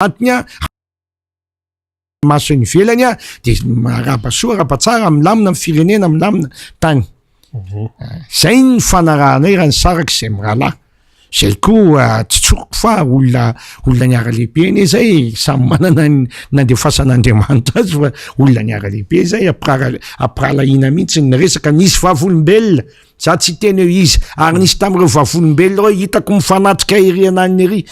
Anatiny a, maso eny ivelany a, de arahaba soa arahaba tsara, milamina ny firenena, milamina tany. Mhm. Zay ny fanarahanay raha nisaraka izay mirahalahy. Zay koa tsy tsoriko fa olona olona niara-lehibe anie zay, samy manana ny nandefasan'Andriamanitra azy fa olona niara-lehibe zay, ampirara- ampirahalahiana mihitsy ny resaka, nisy vavolombelona Za tsy hiteny hoe iza, ary nisy tamin'ireo vavolombelona ireo hitako mifanatrika ery ananiny ery,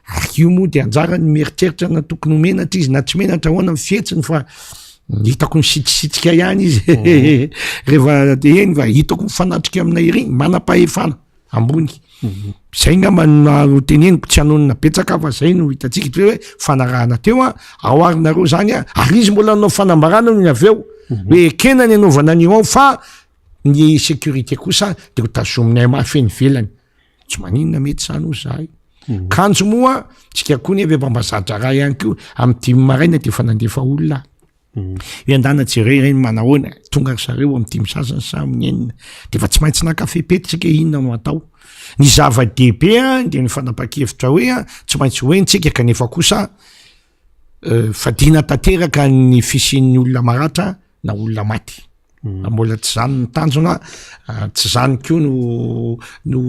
ary io moa de anjarany ny mieritreritra na tokony ho menatra izy na tsy menatra ahoana ny fihetsiny fa hitako nisitrisitrika ihany izy mhm. rehefa de eny fa hitako mifanatrika aminay ery manam-pahefana ambony mhm. zay ngamba no teneniko tsy hanonona betsaka fa zay no hitantsika ty hoe fanarahana teo a ao ary nareo zany a ary izy mbola nanao fanambarana nony avy eo mhm. hoe ekena ny anaovana an'io ao fa Ny sécurité kosa de ho tazominay mafy eny ivelany, tsy maninona mety zany hozy zahay. Mhm. Kanjo moa tsika koa nefa efa mba za-draharaha ihany koa, amin'ny dimy maraina de efa nandefa olona aho. Mhm. Hoe andana jereo ireny manahoana, tonga ry zareo amin'ny dimy sasany sa amin'ny enina, de efa tsy maintsy naka fepetra tsika hoe inona no atao. Ny zava-dehibe a de ny fanapahan-kevitra hoe a tsy maintsy ho eny tsika kanefa kosa euh, fadiana tanteraka ny fisian'ny olona maratra na olona maty. Hmm. Mbola tsy zany ny tanjona, ah, tsy zany koa no no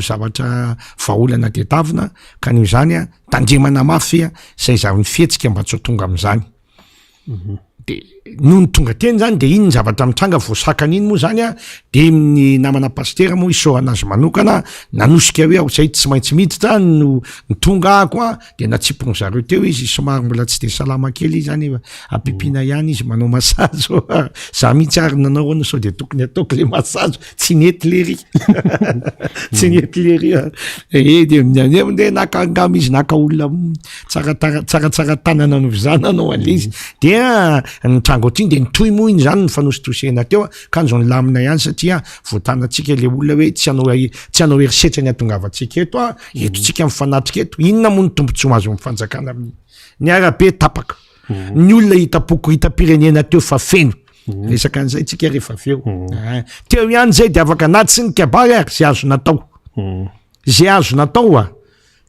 zavatra vahaolana tedavina ka noho izany a tandremana mafy a zay zavy ny fihetsika mba tsy ho tonga am'izany. Mhm. De nony tonga teny zany de iny ny zavatra mitranga voasakana iny moa zany a de ny namana pastera moa isaorana azy manokana nanosika hoe ao zay tsy maintsy miditra no ny tonga ako a de natsipony zareo teo izy somary mbola tsy de salama kely izy zany ampipiana ihany izy manao massage za mihitsy ary nanao hono sao de tokony ataoko le massage tsy nety lery tsy nety lery e de nde naka angamba izy naka olona tsara tsaratsara tanana noho za nanao an'le izy dia nitrango ohatr'iny de nitohy moa iny zany ny fanositosehana teo kanjo nilamina ihany satria voatanantsika le olona hoe tsy hanao tsy hanao herisetra ny hatongavantsika eto a Eto tsika mifanatrika eto, inona moa ny tombontsoa azon'ny fanjakana amin'iny? Ny arabe tapaka, mhm. ny olona hitam-poko hitam-pirenena teo fa feno. Mhm. Resaka an'izay tsika rehefa avy eo. Mhm. Ah, teo ihany zay de afaka na tsy ny kabary ary zay azo natao. Zay azo natao a,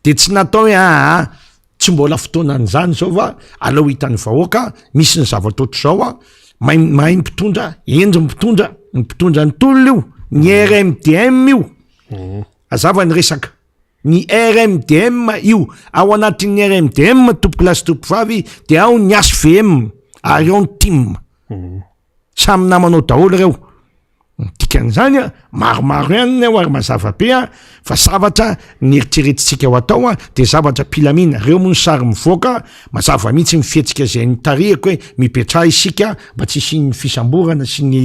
de tsy natao hoe aa ah, ah, tsy mbola fotoanan'izany zao fa aleo hitan'ny vahoaka misy ny zavatra ohatr'izao a, mahay mahay ny mpitondra, hendry ny mpitondra, ny mpitondra ny tolona io, ny RMDM io. Hazava ny resaka. Ny RMDM io, ao anatin'ny RMDM tompokolahy sy tompokovavy dia ao ny HVM ary ao ny tim. Samy namanao daholo ireo. Ny dikan'izany a, maromaro ihany ny ao ary mazava be a, fa zavatra nieritreretintsika ho atao a, dia zavatra am-pilamina. Ireo moa ny sary mivoaka, mazava mihitsy ny fihetsika izay nitarihako hoe mipetraha isika mba tsy hisian'ny fisamborana sy ny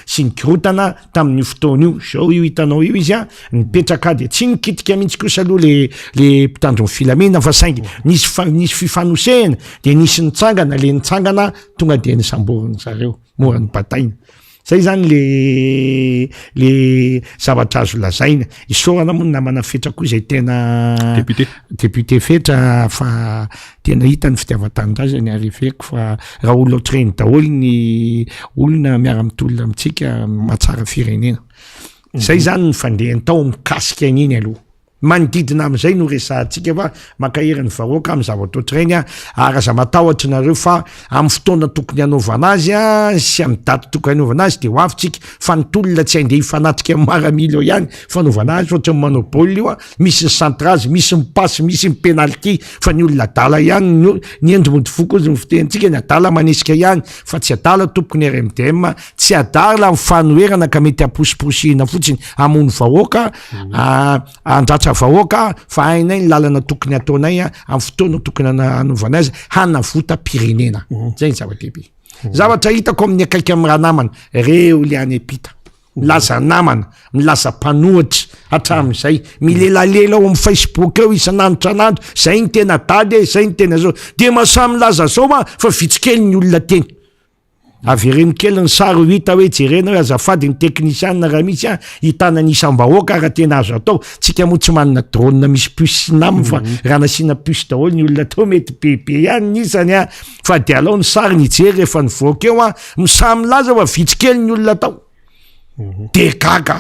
sy ny korontana tamin'io fotoana io, zao io hitanao io izy a, nipetraka dia tsy nikitika mihitsy kosa aloha le le mpitandro ny filamina fa saingy nisy fa nisy fifanosehana de nisy nitsangana, le nitsangana tonga de nisamboriny zareo, mora nibataina. Zay zany le le zavatra azo lazaina. Isaorana moa ny namana Fetra koa izay tena Député. député Fetra fa tena hita ny fitiavan-tanindrazany ary heveriko fa raha olona ohatr'ireny daholo ny olona miara-mitolona amintsika mahatsara firenena. Zay zany ny fandehany tao mikasika an'iny aloha. Manodidina amin'izay no resahantsika fa mankahery ny vahoaka amin'ny zavatra ohatr'ireny ary aza matahotra nareo fa amin'ny fotoana tokony hanaovana azy sy amin'ny daty tokony hanaovana azy de ho avy tsika fa ny tolona tsy handeha hifanatrika amin'ny maramila eo ihany fanaovana azy fa ohatran'ny manao baolina io a, misy ny centrage, misy ny passe, misy ny penalty fa ny olona adala ihany no ny hendry mody voky hozy ny fitenintsika, ny adala manesika ihany fa tsy adala tompoko ny RMDM, tsy adala ny fanoherana ka mety hamposiposihina fotsiny hamono vahoaka, handratra vahoaka fa hainay ny lalana tokony hataonay amin'ny fotoana tokony hanaovana azy hanavotam-pirenena, zay ny zava-dehibe. Zavatra hitako amin'ny akaiky amin'ny ranamana, reo le any am-pita. Milaza namana, milaza mpanohitra hatramin'izay, milelalela ao amin'ny Facebook eo isan'andro isan'andro, zay ny tena dada e, zay ny tena zao. De mahasahy milaza zao aho fa vitsy kely ny olona teny. Avereno kely ny sary ho hita hoe jerena hoe azafady ny teknisianina raha misy an, hitana ny isam-bahoaka raha tena azo atao. Tsika moa tsy manana drone misy puce sy nam fa raha nasiana puce daholo ny olona teo mety bebe ihany ny isany an. Fa de alao ny sary ny hijery rehefa nivoaka eo an, misahy milaza fa vitsy kely ny olona tao. Mhm. De gaga.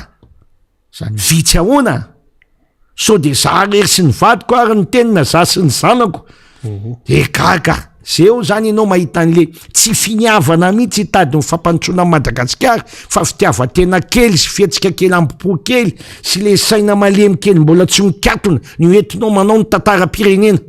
Zany vitsy ahoana? Sao de za rery sy ny vadiko ary ny teny na za sy ny zanako. De gaga. Zay eo zany ianao mahita an'le tsy finiavana mihitsy hitady ny fampandrosoana an'i Madagasikara fa fitiavan-tena kely sy fihetsika kely ambo-po kely sy le saina malemy kely mbola tsy mikatona no entinao manao ny tantaram-pirenena.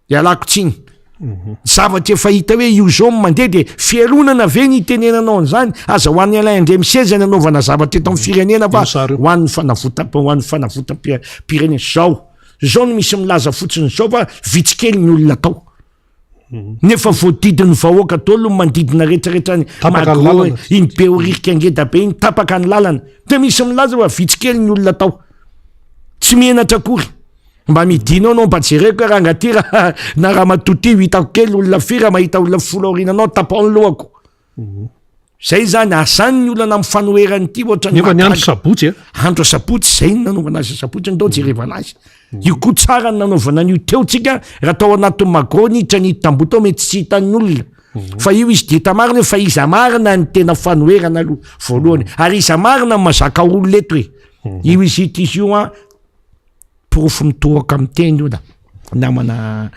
Ialako tsiny. Mhm. Zavatra efa hita hoe io zao mandeha de fialonana ve ny itenenanao an'izany? Aza ho an'ny Alain Andriamiseza ny anaovana zavatra eto amin'ny firenena fa ho an'ny fanavotam ho an'ny fanavotam-pirenena. Zao zao no misy milaza fotsiny zao fa vitsy kely ny olona tao. Mhm. Nefa voadidin'ny vahoaka daholo ny manodidina rehetrarehetra ny Magro iny Behoririka ngeda be iny tapaka ny lalana. De misy milaza fa vitsy kely ny olona tao. Tsy menatra akory. Mba midina eo anao mba jereko hoe ranga ty raha na ramatoa ty ho hitako kely olona firy raha mahita olona folo aoriananao tapaho ny lohako. Mhm. Zay zany azany ny olana amin'ny fanoherany ity ohatra ny Nefa ny andro sabotsy e. Andro sabotsy zay ny nanaovana azy sabotsy ndao jerevana azy. Mhm. Io koa tsara ny nanaovana an'io teo tsika raha tao anatin'ny magro niditra ny tamboho tao mety tsy hitan'ny olona. Mhm. Fa io izy dia hita marina hoe fa iza marina ny tena fanoherana aloha voalohany. Ary iza marina ny mazaka olona eto e. Io izy ity izy io an Porofo mitohoka amin'ny teny io da namana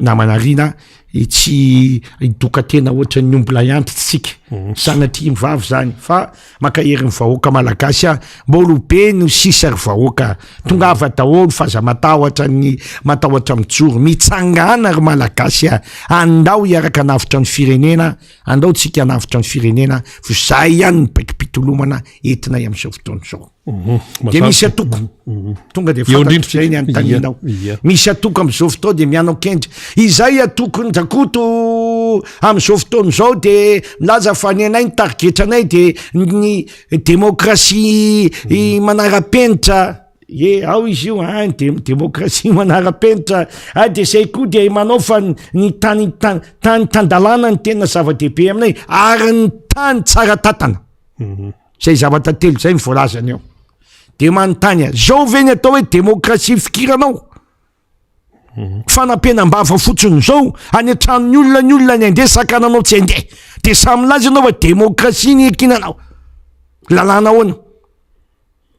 namana Rina tsy hidoka tena ohatran'ny omby lahy antitra tsika mhm. sanatria ny vavy zany fa mankahery ny vahoaka malagasy ah mbolo be no sisa ry vahoaka tongava daholo fa aza matahotra ny matahotra mijoro mitsangana ry malagasy ah andao hiaraka anavotra ny firenena andao tsika anavotra ny firenena fa zay ihany ny baikom-pitolomana entinay amin'izao fotoana izao Mhm. De misy atoko mhm. tonga de fantatro zay ny anontanianao misy atoko am'izao fotoa de mianao kendry izay atokony Drakoto am'izao fotoana izao de milaza fa ny anay ny tarigetra anay de ny demokrasia mhm. manara-penitra e ao izy io a de demokrasia manara-penitra a de zay koa de manao fa ny tany tany tan-dalàna ny tena zava-dehibe aminay ary ny tany tsara tantana Zay zavatra telo zay ny voalazany ao. De manontany azy, zao ve ny atao hoe demokrasia fikiranao? Mhm. Fanampenam-bava fotsiny zao, any an-tranon'ny olona ny olona ny andeha sakananao tsy andeha. De samy milaza ianao fa demokrasia ny ekinanao. Lalàna ahoana?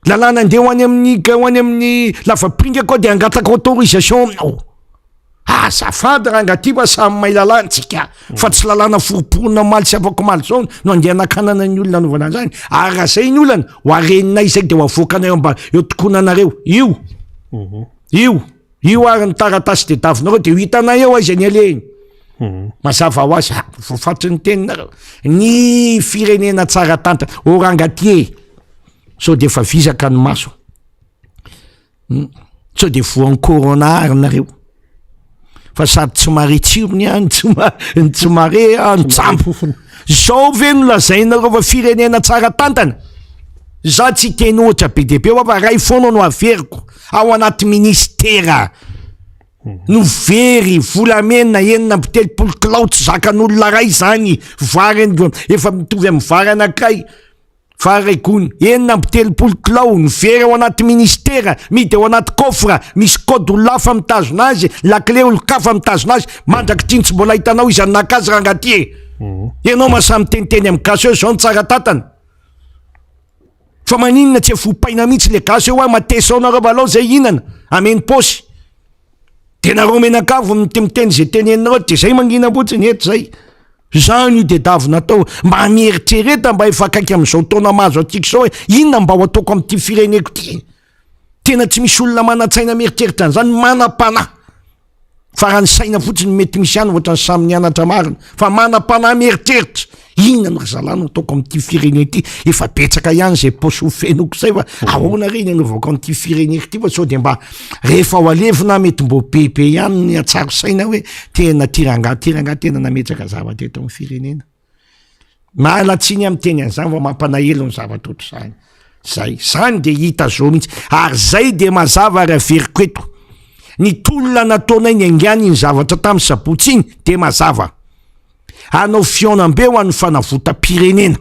Lalàna andeha ho any amin'ny ho any amin'ny lavapiringa koa de hangataka autorisation aminao. Azafady ranga ty fa samy mahay lalàna tsika fa tsy lalàna foromporona omaly sy afakomaly zao no andeha hanakanana ny olona hanaovana an'izany ary raha zay ny olana ho areninay izay de ho avoakanay eo mba eo tokonanareo io mhm. io io ary ny taratasy dedavinareo de ho hitanay eo aiza ny alehiny mhm. mazava ho azy ah, voafatry ny teninareo ny firenena tsara tantana orangaty e sao de efa vizaka ny maso Hmm. Sao de voan'ny corona ary nareo. Fa sady tsy mare tsirony an, tsy ma- ny tsy mare an, ny jamba. Zao ve no lazainareo fa firenena tsara tantana? Za tsy hiteny ohatra be dia be hoa fa ray foana no averiko ao anaty ministera. No very volamena 36 kilao tsy zakan'olona ray zany vary efa mitovy amin'ny vary anankiray. Vary gony 36 kilao no very ao anaty ministera, mihidy ao anaty coffre, misy code olona hafa mitazona azy, lakile olon-kafa mitazona azy, mandrak'ity tsy mbola hitanao iza no naka azy rangaha ty e! Ianao mahasahy miteniteny amin'ny gasy hoe zao no tsara tantana? Fa maninona tsy efopaina mihitsy le gasy hoe matesa ao nareo fa alao zay hihinana, ameno paosy. De nareo menakavy miteny zay teneninareo de zay mangina fotsiny eto zay. Zany io tedavina atao mba mieritrereta mba efa akaiky amin'izao taona mahazo antsika izao hoe inona mba ho ataoko amin'ity fireneko ity. Tena tsy misy olona manan-tsaina mieritreritra an'izany, manam-panahy. Fa raha ny saina fotsiny mety misy ihany ohatran'ny samy nianatra marina. Fa manam-panahy mieritreritra. Inona no ry zalahy no ataoko amin'ity firenena ity? Efa betsaka ihany izay paosy ho fenoko izay fa ahoana re ny anaovako an'ity fireneko ity fa sao dia mba rehefa ho alevina mety mbo bebe ihany ny hatsaro saina hoe tena ty rangahy ty rangahy tena nametraka zavatra eto amin'ny firenena. Miala tsiny aho miteny an'izany fa mampanahelo ny zavatra ohatr'izany. Zay, zany dia hita zao mihitsy. Ary zay dia mazava ary averiko eto. Ny tolona nataonay niaingàna iny zavatra tamin'ny sabotsy iny dia mazava. Hanao fihaonambe ho an'ny fanavotam-pirenena.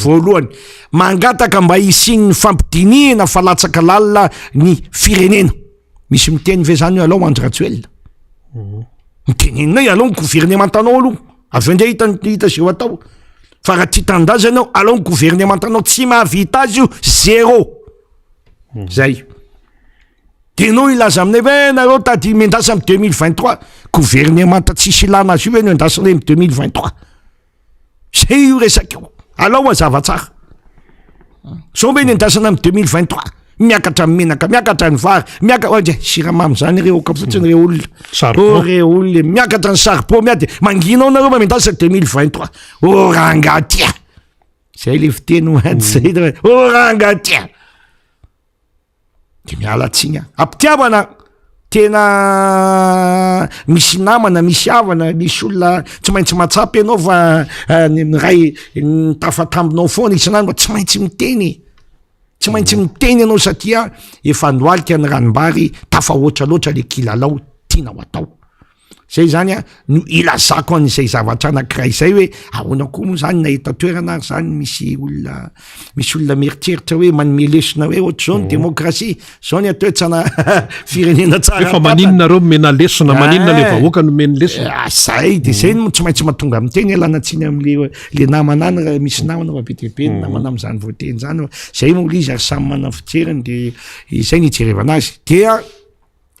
Voalohany, mangataka mba hisian'ny fampidinihina fa latsaka lalina ny firenena. Misy miteny ve zany hoe alao Andry Rajoelina? Miteneninay alao ny governemantanao aloha, avy eo indray hita hita izay ho atao. Fa raha tia tanindrazana ianao, alao ny governemantanao, tsy mahavita azy io, zéro. Zay. De enao hilaza aminay hoe nareo tady miandrasa am 2023, gouvernemanta tsisy ilana azy io ve no iandrasanay am 2023? Zay io resaka io, alao hazava tsara. Zao ve ny andrasana am 2023? Miakatra ny menaka, miakatra ny vary, miaka ohatry siramamy zany re oka fotsiny re olona. Charbon. Oh re olona, miakatra ny charbon miady, mangina ao nareo fa miandrasa 2023. Oh rangahy ty a! Zay le fiteny ho antsy zay, oh rangahy ty a! De miala tsiny aho. Ampitiavana, tena misy namana, misy havana, misy olona tsy maintsy mahatsapa ianao fa ny miray ny tafatambinao foana isan'andro, tsy maintsy miteny e. Tsy maintsy miteny ianao satria efa andohalika ny ranombary, tafahoatra loatra le kilalao tianao atao. Zay zany a no ilazako an'izay zavatra anankiray zay hoe ahoana koa moa zany na eto an-toerana ary zany misy olona misy olona mieritreritra hoe manome lesona hoe ohatr'izao ny demokrasia, zao ny atao hoe tsana firenena tsara Efa maninona nareo nomena lesona, maninona le vahoaka nomeny lesona? Ah, zay de zay no tsy maintsy mahatonga miteny ialana tsiny am'le le namana any raha misy namana fa be dia be ny namana am'zany voateny zany fa zay moa le izy ary samy manana ny fijeriny de izay ny ijerevana azy dia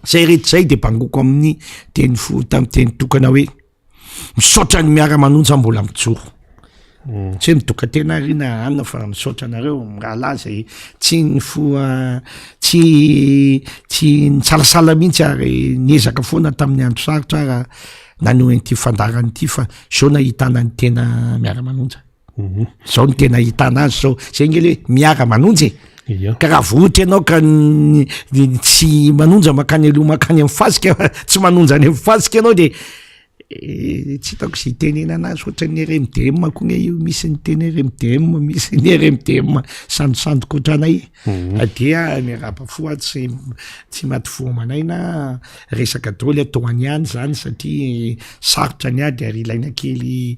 Zay rehetra zay de bangoko amin'ny teny fo tamin'ny teny tokana hoe misaotra ny miara-manonja mbola mijoro. Mm. Tsy hoe midoka-tena ary na anona fa misaotra anareo mirahalahy zay tsy nifoha tsy tsy nisalasala mihitsy ary niezaka foana tamin'ny andro sarotra ary naneho an'ity fandaharana ity fa zao nahitana ny tena miara-manonja. Mhm. Zao no tena ahitana azy zao, zay nge le miara manonja e. Ia. Ka raha vao ohatra ianao ka tsy manonja mankany aloha mankany amin'ny fasika fa tsy manonja any amin'ny fasika ianao de eh, tsy hitako izay itenenana azy ohatran'ny RMDM koa nge io, misy ny teny RMDM, misy ny RMDM sandosandoka ohatranay. Mhm. Dia miarahaba fo aho tsy tsy maty fo aman'aina. Resaka dôly atao any ihany zany satria sarotra ny ady ary ilaina kely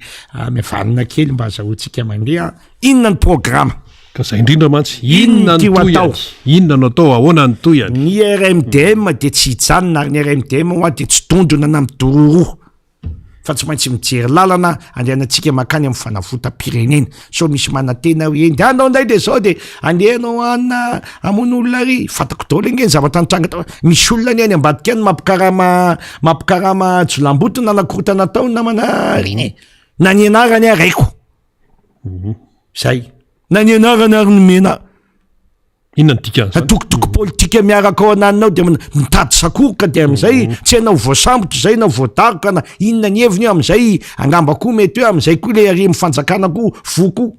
miavanina kely mba azahoantsika mandeha. Inona ny programa? Ka zay indrindra mantsy, Inona inona ny tiako tohiny? atao? Inona no atao? Ahoana ny tohiny? Ny RMDM dia tsy hijanona ary ny RMDM hoa dia tsy dondrona na midororoa. fa tsy maintsy mijery lalana andehanantsika mankany amin'ny fanavotam-pirenena, sao misy manantena hoe ndeha anao indray de zao de andeha anao anona hamono olona ary, fantako daholo ange ny zavatra nitranga tao, misy olona anie any ambadika any mampikarama mampikarama jiolahimboto nanakorontana tao namana rina e, na ny anarany ary haiko, zay, na ny anarany ary nomena. Inona no dikan'izany? Atokotoko politika miaraka ao ananona ao dia mitady sakoroka dia amin'izay mhm. tsy hainao voasambotra izay na voadaroka na inona ny heviny eo amin'izay angamba koa mety hoe amin'izay koa le ary amin'ny fanjakana koa voa koa.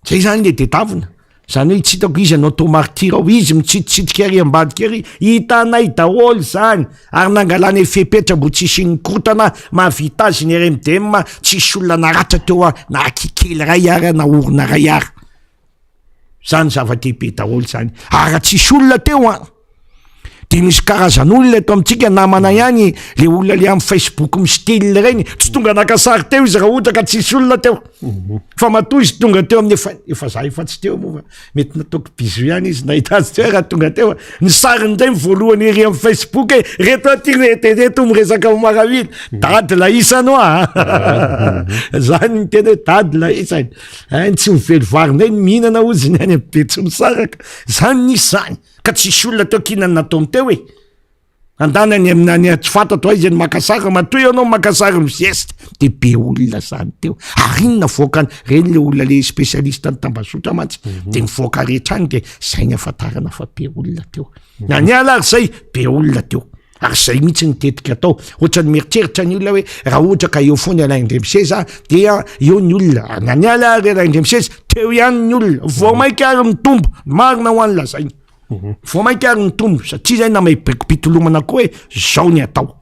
Zay zany le dedavina. Zany hoe tsy hitako izy anao atao martyr ao, izy mitsitisitika ary ambadika ary hitanay daholo zany ary nangalanay fepetra mbo tsy hisian'ny korotana mahavita azy ny RMDM tsisy olona naratra teo na akikely ray ara na orona ray ara. Zany zava-dehibe daholo zany. Ary raha tsisy olona teo an, de misy karazan'olona eto amintsika namana ihany, le olona le amin'ny Facebook mi-style reny, tsy tonga naka sary teo izy raha ohatra ka tsisy olona teo. Mhm. Fa matoa izy tonga teo amin'ny efa, efa za efa tsy teo moa fa mety nataoko bisou ihany izy nahita azy teo raha tonga teo. Ny sariny indray ny voalohany ery amin'ny Facebook e, reto aty reto reto miresaka amin'ny maramila. Mhm. Dady laisany hoa. Mhm. Zany ny tena hoe dady laisany. Ein tsy mively vary indray ny mihinana ozy ny any be tsy misaraka. Zany nisy zany. Ka tsisy olona teo kina ny nataony teo e. Andany any amin'ny any tsy fantatro aiza ny maka sary, matoa ianao maka sary mizesta de be olona zany teo. Ary inona voakany reny le olona le spécialiste ny tambazotra mantsy mhm. de mivoaka rehetra any de zay ny afantarana fa be olona teo. Na ny ala ary zay be olona teo. Ary zay mihitsy ny tetika atao. Ohatran'ny mieritreritra ny olona hoe raha ohatra ka eo foana Alain Andriamiseza dia eo ny olona. Na niala ary Alain Andriamiseza, teo ihany ny olona. Vao mainka ary mitombo. Marina ho an'ny lazainy. Mhm. Vao mainka ary mitombo satria zay namay bekom-pitolomana koa hoe zao ny atao.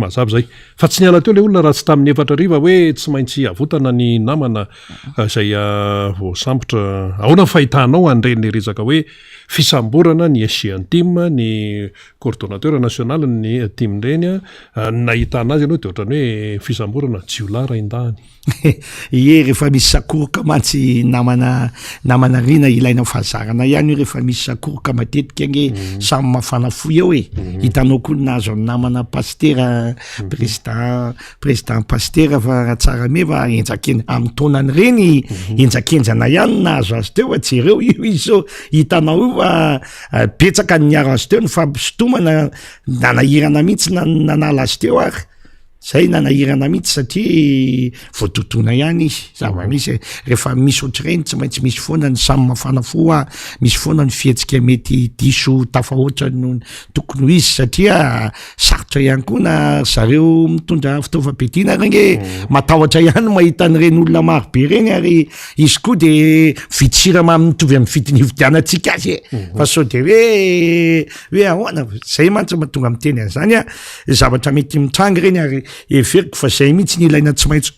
Mazava izay. Fa tsy niala teo ilay olona raha tsy tamin'ny 4 hariva hoe tsy maintsy avotana ny namana izay voasambotra. Ahoana ny fahitanao an'ireny resaka hoe fisamborana ny SG an'Tim, ny coordonnateur national ny Tim ireny, ny nahitana azy aloha dia ohatran'ny hoe fisamborana jiolahy raindahiny. Ie, rehefa misy sakoroka mantsy namana namana Rina, ilaina fahazarana ihany io rehefa misy sakoroka matetika ange mm. samy mafana fo eo e. Mm. Hitanao koa ny nahazo ny namana pastera mm. président président pastera fa Ratsarameva henjakena amin'ny taonany ireny mm-hmm. henjakenjana ihany nahazo azy teo fa jereo io izy zao hitanao io fa betsaka ny niaro azy teo, ny fampisintomana nanahirana mihitsy nanala azy teo ary. Zay nanahirana mihitsy satria voadodona ihany izy, zava-misy e, rehefa misy ohatr'ireny tsy maintsy misy foana ny samy mafana fo a, misy foana ny fihetsika mety diso tafahoatra noho ny tokony ho izy satria sarotra ihany koa na ry zareo mitondra fitaovam-piadiana ary ange matahotra ihany mahita an'ireny olona maro be ireny ary izy koa de mividy siramamy mitovy amin'ny vidiny ividianantsika azy e, fa sao de hoe hoe ahoana, zay mantsy mahatonga miteny an'izany a. Zavatra mety mitranga ireny ary heveriko fa zay mihitsy ny ilaina tsy maintsy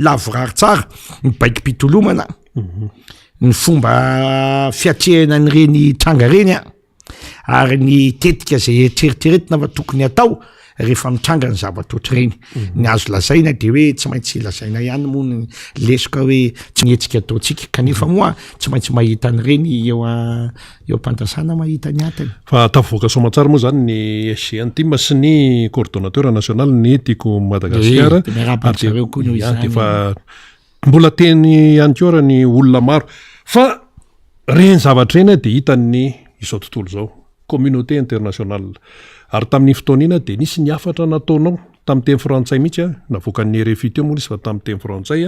lavorary tsara ny baikom-pitolomana, ny fomba fiatrehana an'ireny tranga ireny an, ary ny tetika zay eritreretina fa tokony atao rehefa mitranga ny zavatra ohatr'ireny. Ny azo lazaina de hoe tsy maintsy lazaina ihany moa ny lesoka hoe tsy ny hetsika ataontsika kanefa moa tsy maintsy mahita an'ireny eo a- Eo am-pandrasana mahita ny atiny. Fa tafavoaka soamantsara moa izany ny SG Tim sy ny coordonnateur national ny Tiako Madagasikara. Dia miarahaba an-dry zareo koa noho izany. Dia efa mbola teny ihany koa ary ny olona maro. Fa ireny zavatra ireny dia hitan'ny izao tontolo izao, communauté internationale. Ary tamin'iny fotoana iny dia nisy ny hafatra nataonao tamin'ny teny frantsay mihitsy, navoakan'ny RFI teo moa izy fa tamin'ny teny frantsay,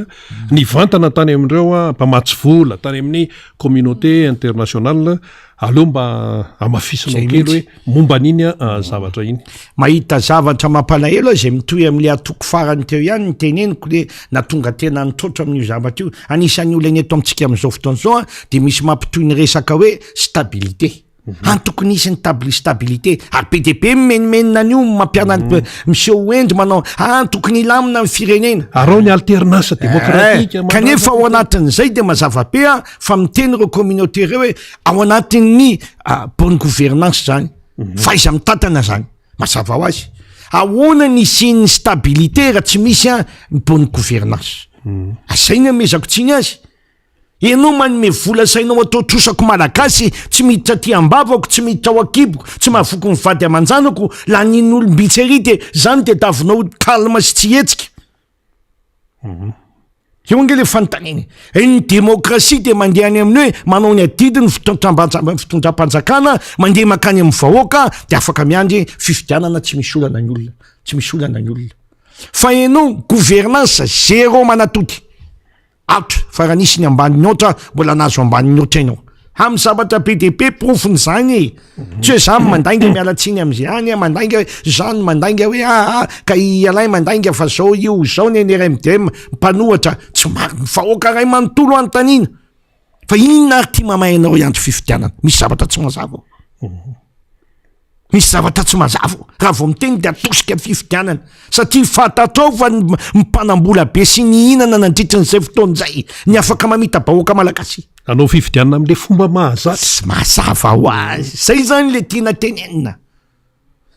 nivantana tany amin'ireo mpamatsy vola, tany amin'ny communauté internationale, aleo mba hamafisinao kely hoe momba an'iny zavatra iny. Mahita zavatra mampalahelo aho izay mitohy amin'ilay antoko farany teo ihany ny teneniko le nahatonga tena nitroatra amin'io zavatra io. Anisan'ny olana eto amintsika amin'izao fotoana izao dia misy mampitohy ny resaka hoe stabilité. Any tokony hisy ny tabli stabilité ary be dia be mimenomenona an'io mampianany miseho ho hendry manao ah tokony hilamina ny firenena. Ary ao ny alternance démocratique. Eh, kanefa ao anatin'izay dia mazava be ah fa miteny ireo communauté ireo hoe ao anatin'ny ah, bonne gouvernance zany, fahaiza mitantana zany, mazava ho azy. Ahoana ny hisian'ny stabilité raha tsy misy ah ny bonne gouvernance? Zay ny amezako tsiny azy. Ianao manome vola sainao atao trosako malagasy tsy miditra aty ambavako tsy miditra ao ankiboko tsy mahavoky ny vady amanjanako lanin'olom-bitsy ery de zany tediavinao calme sy tsy hihetsika eo ange le fanontaniana e ny demokrasia de mandeha any amin'ny hoe manao ny adidy ny fitondram-panjakana mandeha makany amin'ny vahoaka de afaka miandry fifidianana tsy misy olana ny olona tsy misy olana ny olona fa ianao gouvernance zéro manatody Atra, fa raha nisy ny ambanin'ny aotra mbola nahazo ambanin'ny aotra ianao. Amin'ny zavatra be dia be porofon'izany e. Tsy hoe za mandainga miala tsiny amin'izay any, mandainga hoe za no mandainga hoe aa ka i Alain mandainga fa zao io, zao ny NRMDM mpanohatra. Tsy marina, ny vahoaka iray manontolo anontaniana. Fa inona ary ty mamay anareo hiandry fifidianana? Misy zavatra tsy mazava ao. Misy zavatra tsy mazava ao. Raha vao miteny dia atosika ny fifidianana. Satria fantatrao fa ny mpanambola be sy nihinana nandritra an'izay fotoana izay ny afaka mamita-bahoaka malagasy. Hanao fifidianana amin'ilay fomba mahazatra. Tsy mazava ho azy. Zay zany le tiana tenenina.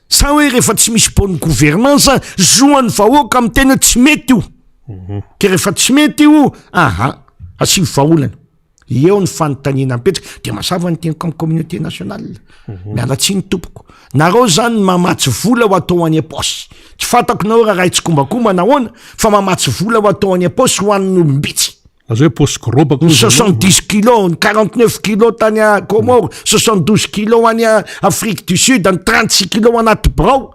Sa hoe rehefa tsy misy bonne gouvernance, zoan'ny vahoaka miteny hoe tsy mety io. Ke rehefa tsy mety io, aha, asio vahaolana. Eo ny fanontaniana mipetraka, de mazava ny teniko amin'ny communauté nationale. Miala tsiny tompoko. Nareo zany mamatsy vola ho atao any am-paosy. Tsy fantako nareo raha ray tsikombakomba na ahoana, fa mamatsy vola ho atao any am-paosy ho an'ny olom-bitsy. Aza hoe paosy grobaka Ny 70 kilos, ny 49 kilos tany a Comores, 72 kilos any Afrique du Sud, ny 36 kilos anaty birao.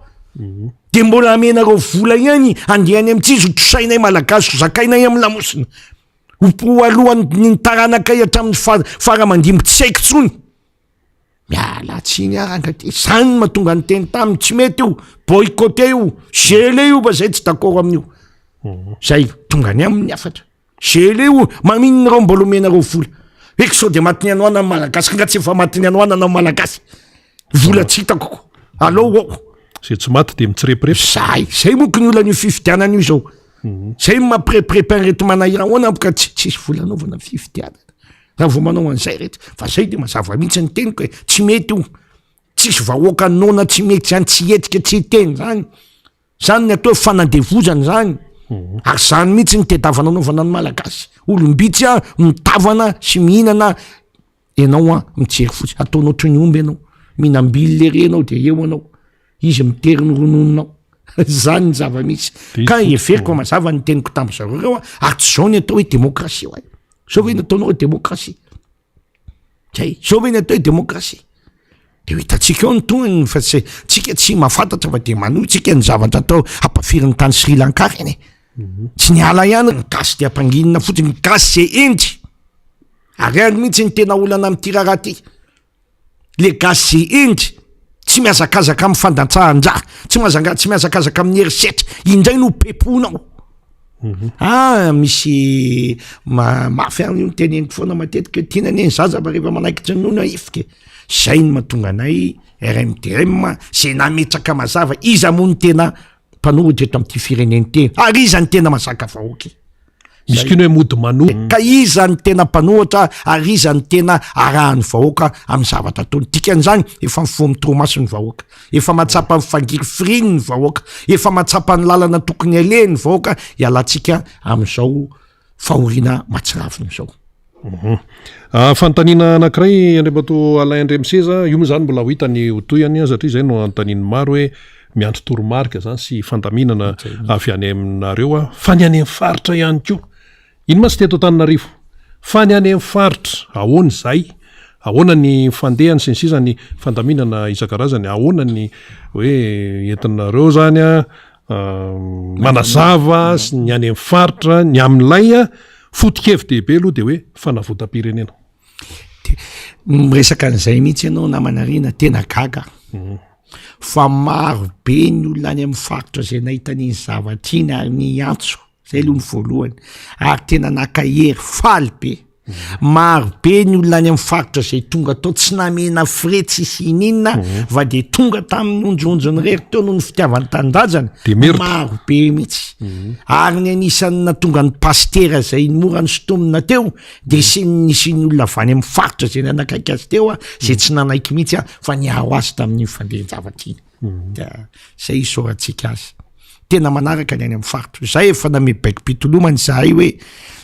De mbola amenareo vola ihany andeha any amintsy izy ho trosainay Malagasy, ho zakainay amin'ny lamosina. Ho alohan'ny taranakay hatramin'ny fara aman-dimby tsy haiko intsony. Miala tsiny aho ranga ty, zany no mahatonga ny teny taminy, tsy mety io, boycotter io, gelé io fa zay tsy d'accord amin'io. Zay, tonga any aminy ny hafatra. Gelé io, maninona ireo mbola omenareo vola? Eky sao de matin'ny hanoanana ny Malagasy, nga tsy efa matin'ny hanoanana ny Malagasy? Vola tsy hitako ko. Alao ao. Zay tsy maty de mitsirepirepy. Zay, zay monko ny olan'io fifidianana io zao. Zay no mampirepirepy an'ireto manahira ahoana amiko ka tsy tsisy vola anaovana fifidianana. Raha vao manao an'izay reto, fa zay de mazava mihitsy ny teniko e, tsy mety io. Tsisy vahoaka noana tsy mety zany, tsy hihetsika, tsy hiteny zany. Zany ny atao hoe fanandevozana zany. Ary zany mihitsy ny tedavana anaovana ny Malagasy. Olom-bitsy a, mitavana sy mihinana Ianao an, mijery fotsiny, ataonao toy ny omby ianao, mihinam-bilona ery ianao dia eo ianao, izy mitery ny ronononao. Zany ny zava-misy. Ka heveriko fa mazava ny teniko tamin'ny zareo ireo an, ary tsy zao ny atao hoe demokrasia hoy. Zao ve ny ataonao hoe demokrasia? Zay, zao ve ny atao hoe demokrasia? De ho hitantsika eo ny tohiny fa tsy tsika tsy mahafantatra fa de manohy tsika ny zavatra atao hampafirin'ny tany Sri Lanka reny e. Tsy niala ihany ny gasy de ampanginina fotsiny, ny gasy ze hendry. Ary any mihitsy ny tena olana amin'ity raharaha ty. Le gasy ze hendry, tsy mihazakazaka amin'ny fandantsahan-drà, tsy mazanga- tsy mihazakazaka amin'ny herisetra, indray no pepoinao. Ah misy ma- mafy any io ny teneniko foana matetika hoe tiana anie ny zaza fa rehefa manaikitra ny nono ahifika e. Zay no mahatonga anay RMDM zay nametraka mazava iza moa no tena mpanohitra eto amin'ity firenena ity ary iza no tena mazaka vahoaka e. Misy koa ny hoe mody manoa. Ka iza no tena mpanohitra ary iza no tena arahan'ny vahoaka amin'ny zavatra ataony. Dikan'izany efa mifoha amin'ny torimaso ny vahoaka. Efa mahatsapa ny fangirifiriany ny vahoaka, efa mahatsapa ny lalana tokony alehany ny vahoaka hialantsika amin'izao fahoriana mahatsiravina izao. Mhm. Ah, fanontaniana anankiray Andriamatoa Alain Andriamiseza, io moa izany mbola ho hita ny ho tohiny satria izay no anontanian'ny maro hoe miandry toromarika izany sy fandaminana avy any aminareo fa ny any amin'ny faritra ihany koa. Iny mantsy teto Antananarivo. Fa ny any amin'ny faritra, ahoana izay? Ahoana ny fandehany sy ny sisa ny fandaminana isan-karazany? Ahoana ny hoe entinareo izany manazava sy ny any amin'ny faritra ny amin'ilay foto-kevi-dehibe aloha dia hoe fanavotam-pirenena. Miresaka an'izay mihitsy ianao namana Rina, tena gaga aho. Fa maro be ny olona any amin'ny faritra izay nahita an'iny zavatra iny ary niantso. Zay aloha ny voalohany. Ary tena naka hery, faly be. Maro be ny olona any amin'ny faritra izay tonga tao tsy namena frais tsisy ininona mhm. va de tonga tamin'ny onjonjony rery teo noho ny fitiavany tanindrazana. Maro be mihitsy. Mhm. Ary ny anisan'ny natonga ny pastera izay mora nosintomina teo de mhm. sy nisy ny olona avy any amin'ny faritra izay nanakaiky azy teo a, izay tsy nanaiky mihitsy a fa niaro azy tamin'iny fandehan-javatra iny. Dia zay isaorantsika azy. Tena manaraka ny any amin'ny faritra. Zay efa name baikom-pitolomana izahay hoe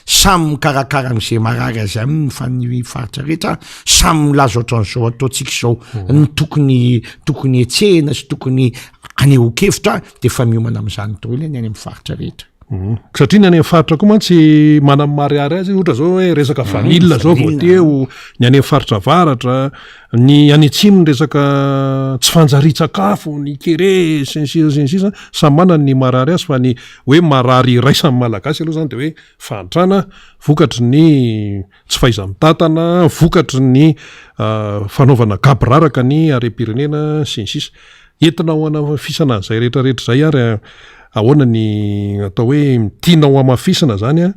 samy mikarakara an'izay marary azy aminy fa ny faritra rehetra samy milaza ohatran'izao ataontsika izao ny tokony tokony hetsehina sy tokony anehoan-kevitra de efa miomana amin'izany daholo ny any amin'ny faritra rehetra. Mhm. Satria ny any amin'ny faritra koa mantsy manamariary azy, ohatra zao hoe resaka vanille zao vao teo, ny any amin'ny faritra avaratra, ny any atsimo ny resaka tsy fanjarian-tsakafo, ny kere sy ny sisa sy ny sisa, samy manana ny marary azy fa ny hoe marary iraisan'ny Malagasy aloha zany de hoe fahantrana vokatry ny tsy fahaiza-mitantana, vokatry ny fanaovana gaboraraka ny harem-pirenena sy ny sisa. Entina ho hanamafisana an'izay rehetra rehetra izay ary ahoana ny atao hoe tianao hamafisina izany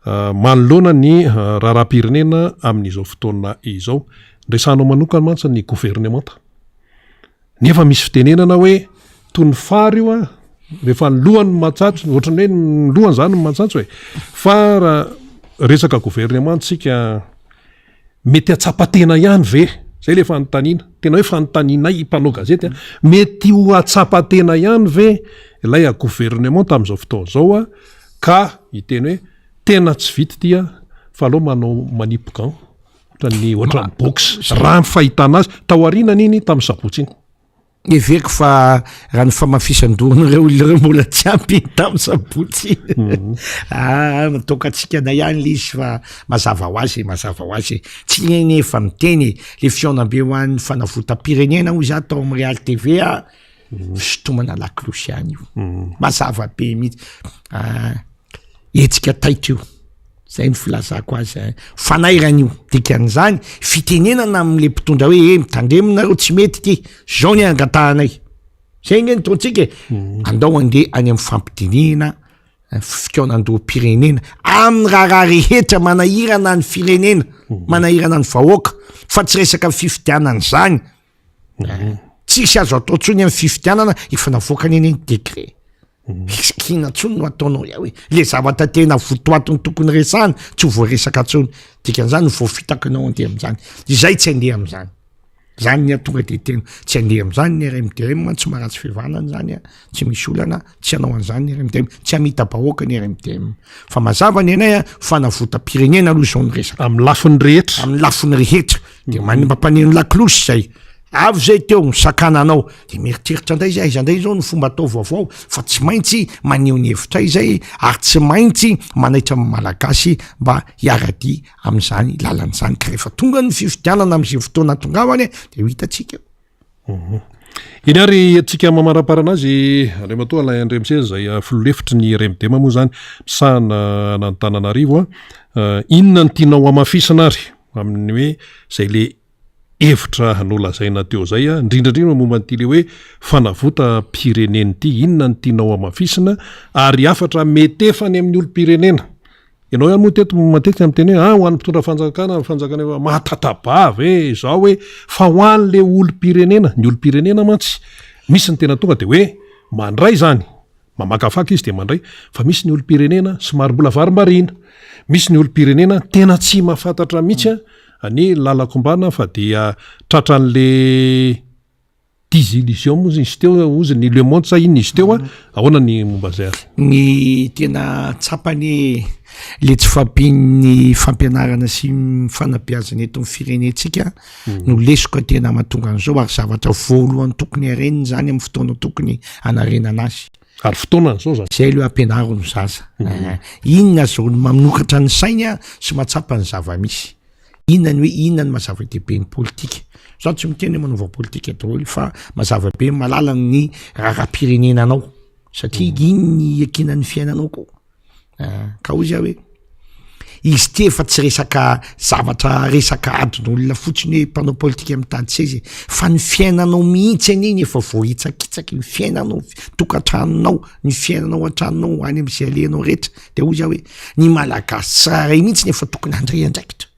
manoloana ny raharaham-pirenena amin'izao fotoana izao. Resahanao manokana mantsy ny governemanta. Nefa misy fitenenana hoe toy ny fary io an, rehefa ny lohany no matsatso, ohatran'ny hoe ny lohany izany no matsatso e. Fa raha resaka governemanta isika Mety hahatsapa tena ihany ve? Zay le fanontaniana. Tena hoe fanontanianay mpanao gazety a. Mety ho hahatsapa tena ihany ve ilay a gouvernement tamin'izao fotoana izao a, ka hiteny hoe tena tsy vita ity a, fa aleo manao manipy gant ohatran'ny ohatran'ny boxe. Raha ny fahitana azy tao aorianany iny tamin'ny sabotsy iny. Heveriko fa raha ny famafisan-dohan'ireo olona ireo mbola tsy ampy iny tamin'ny sabotsy iny. Mhm. Ah, mitoka-tsika anay ihany le izy fa mazava ho azy e, mazava ho azy e. Tsy iny efa miteny e, le fihaonambe ho an'ny fanavotam-pirenena hoy za tao amin'ny Real TV a, mhm. fisintomana lakolosy ihany io. Mhm. Mazava be mihitsy. Ah, hetsika taitra io. Zay ny filazako azy eh. Fanairana io. Dikan'izany, fitenenana amin'le mpitondra hoe eh, mitandremo nareo tsy mety ity, zao ny angatahanay. Zay nge ny taontsika e. Mhm. Andao andeha any amin'ny fampidinihina eh, fikaonandoham-pirenena amin'ny raharaha rehetra manahirana ny firenena, mhm. manahirana ny vahoaka, fa tsy resaka fifidianana izany. Mhm. Tsisy azo atao tsony amin'ny fifidianana, efa navoakany anie ny décret. Iskina tsony no ataonao eo e. Le zavatra tena votoatiny tokony resahana tsy ho voaresaka tsony. Dikan'izany voafitaka anao andeha amin'izany. Izay tsy andeha amin'izany. Zany ny tonga de tena tsy andeha amin'izany ny RMDM, tsy maharatsy fihavanana zany a, tsy misy olana, tsy hanao an'izany ny RMDM, tsy hamita-bahoaka ny RMDM. Fa mazava ny anay a, fanavotam-pirenena aloha izao ny resaka. Amin'ny lafiny rehetra. Amin'ny lafiny rehetra. De mampampaneno lakolosy zay. Avy zay teo misakana anao de mieritreritra ndray zay aiza ndray zao ny fomba atao vaovao fa tsy maintsy maneho ny hevitray zay ary tsy maintsy manaitra ny Malagasy mba hiara-dia amin'izany lalana izany ka rehefa tonga ny fifidianana amin'izay fotoana atongavany de ho hitantsika eo. Mhm. Eny ary antsika mamaraparana azy Andriamatoa Alain Andriamiseza izay ah, filoha lefitry ny RMDM moa izany misahana an'Antananarivo a. Ah, inona no tianao hamafisina ary amin'ny hoe izay le hevitra nolazaina teo izay, indrindra indrindra momba an'ity le hoe fanavotam-pirenena ity, inona no tianao hamafisina ary hafatra mety efa any amin'ny olom-pirenena? Ianao ihany moa teto matetika miteny hoe ah ho an'ny mpitondra fanjakana, ny fanjakana efa mahatata-bava e, izao hoe fa ho an'le olom-pirenena, ny olom-pirenena mantsy misy ny tena tonga dia hoe mandray izany, Mamakafaka izy dia mandray fa misy ny olom-pirenena somary mbola varimbariana, misy ny olom-pirenena tena tsy mahafantatra mihitsy ny lalan-kombana fa dia tratran'le désillusion moa izy teo hozy ny le monde sa inona izy teo a, ahoana ny momba an'izay ary? Ny tena tsapa anie le tsy fahampian'ny fampianarana sy fanabeazana eto amin'ny firenentsika no lesoka tena mahatonga an'izao ary zavatra voalohany tokony harenina izany amin'ny fotoana tokony hanarenana azy. Ary fotoana an'izao zany. Zay aloha ampianaro ny zaza. Mhm. Inona zao ny manokatra ny sainy a sy mahatsapa ny zava-misy. Inona ny hoe inona ny maha-zava-dehibe ny politika. Za tsy miteny hoe manaova politika daholo fa mazava be malala ny raharaham-pirenenanao satria mhm. iny ny iankinan'ny fiainanao koa. Ka hoy za hoe izy ity efa tsy resaka zavatra resaka adin'olona fotsiny hoe mpanao politika mitady seza e, fa ny fiainanao mihitsy anie iny efa voahitsakitsaky ny fiainanao, tokantranonao, ny fiainanao an-tranonao any am'zay alehanao rehetra, de hoy za hoe ny malagasy tsirairay mihitsy ny efa tokony handray andraikitra,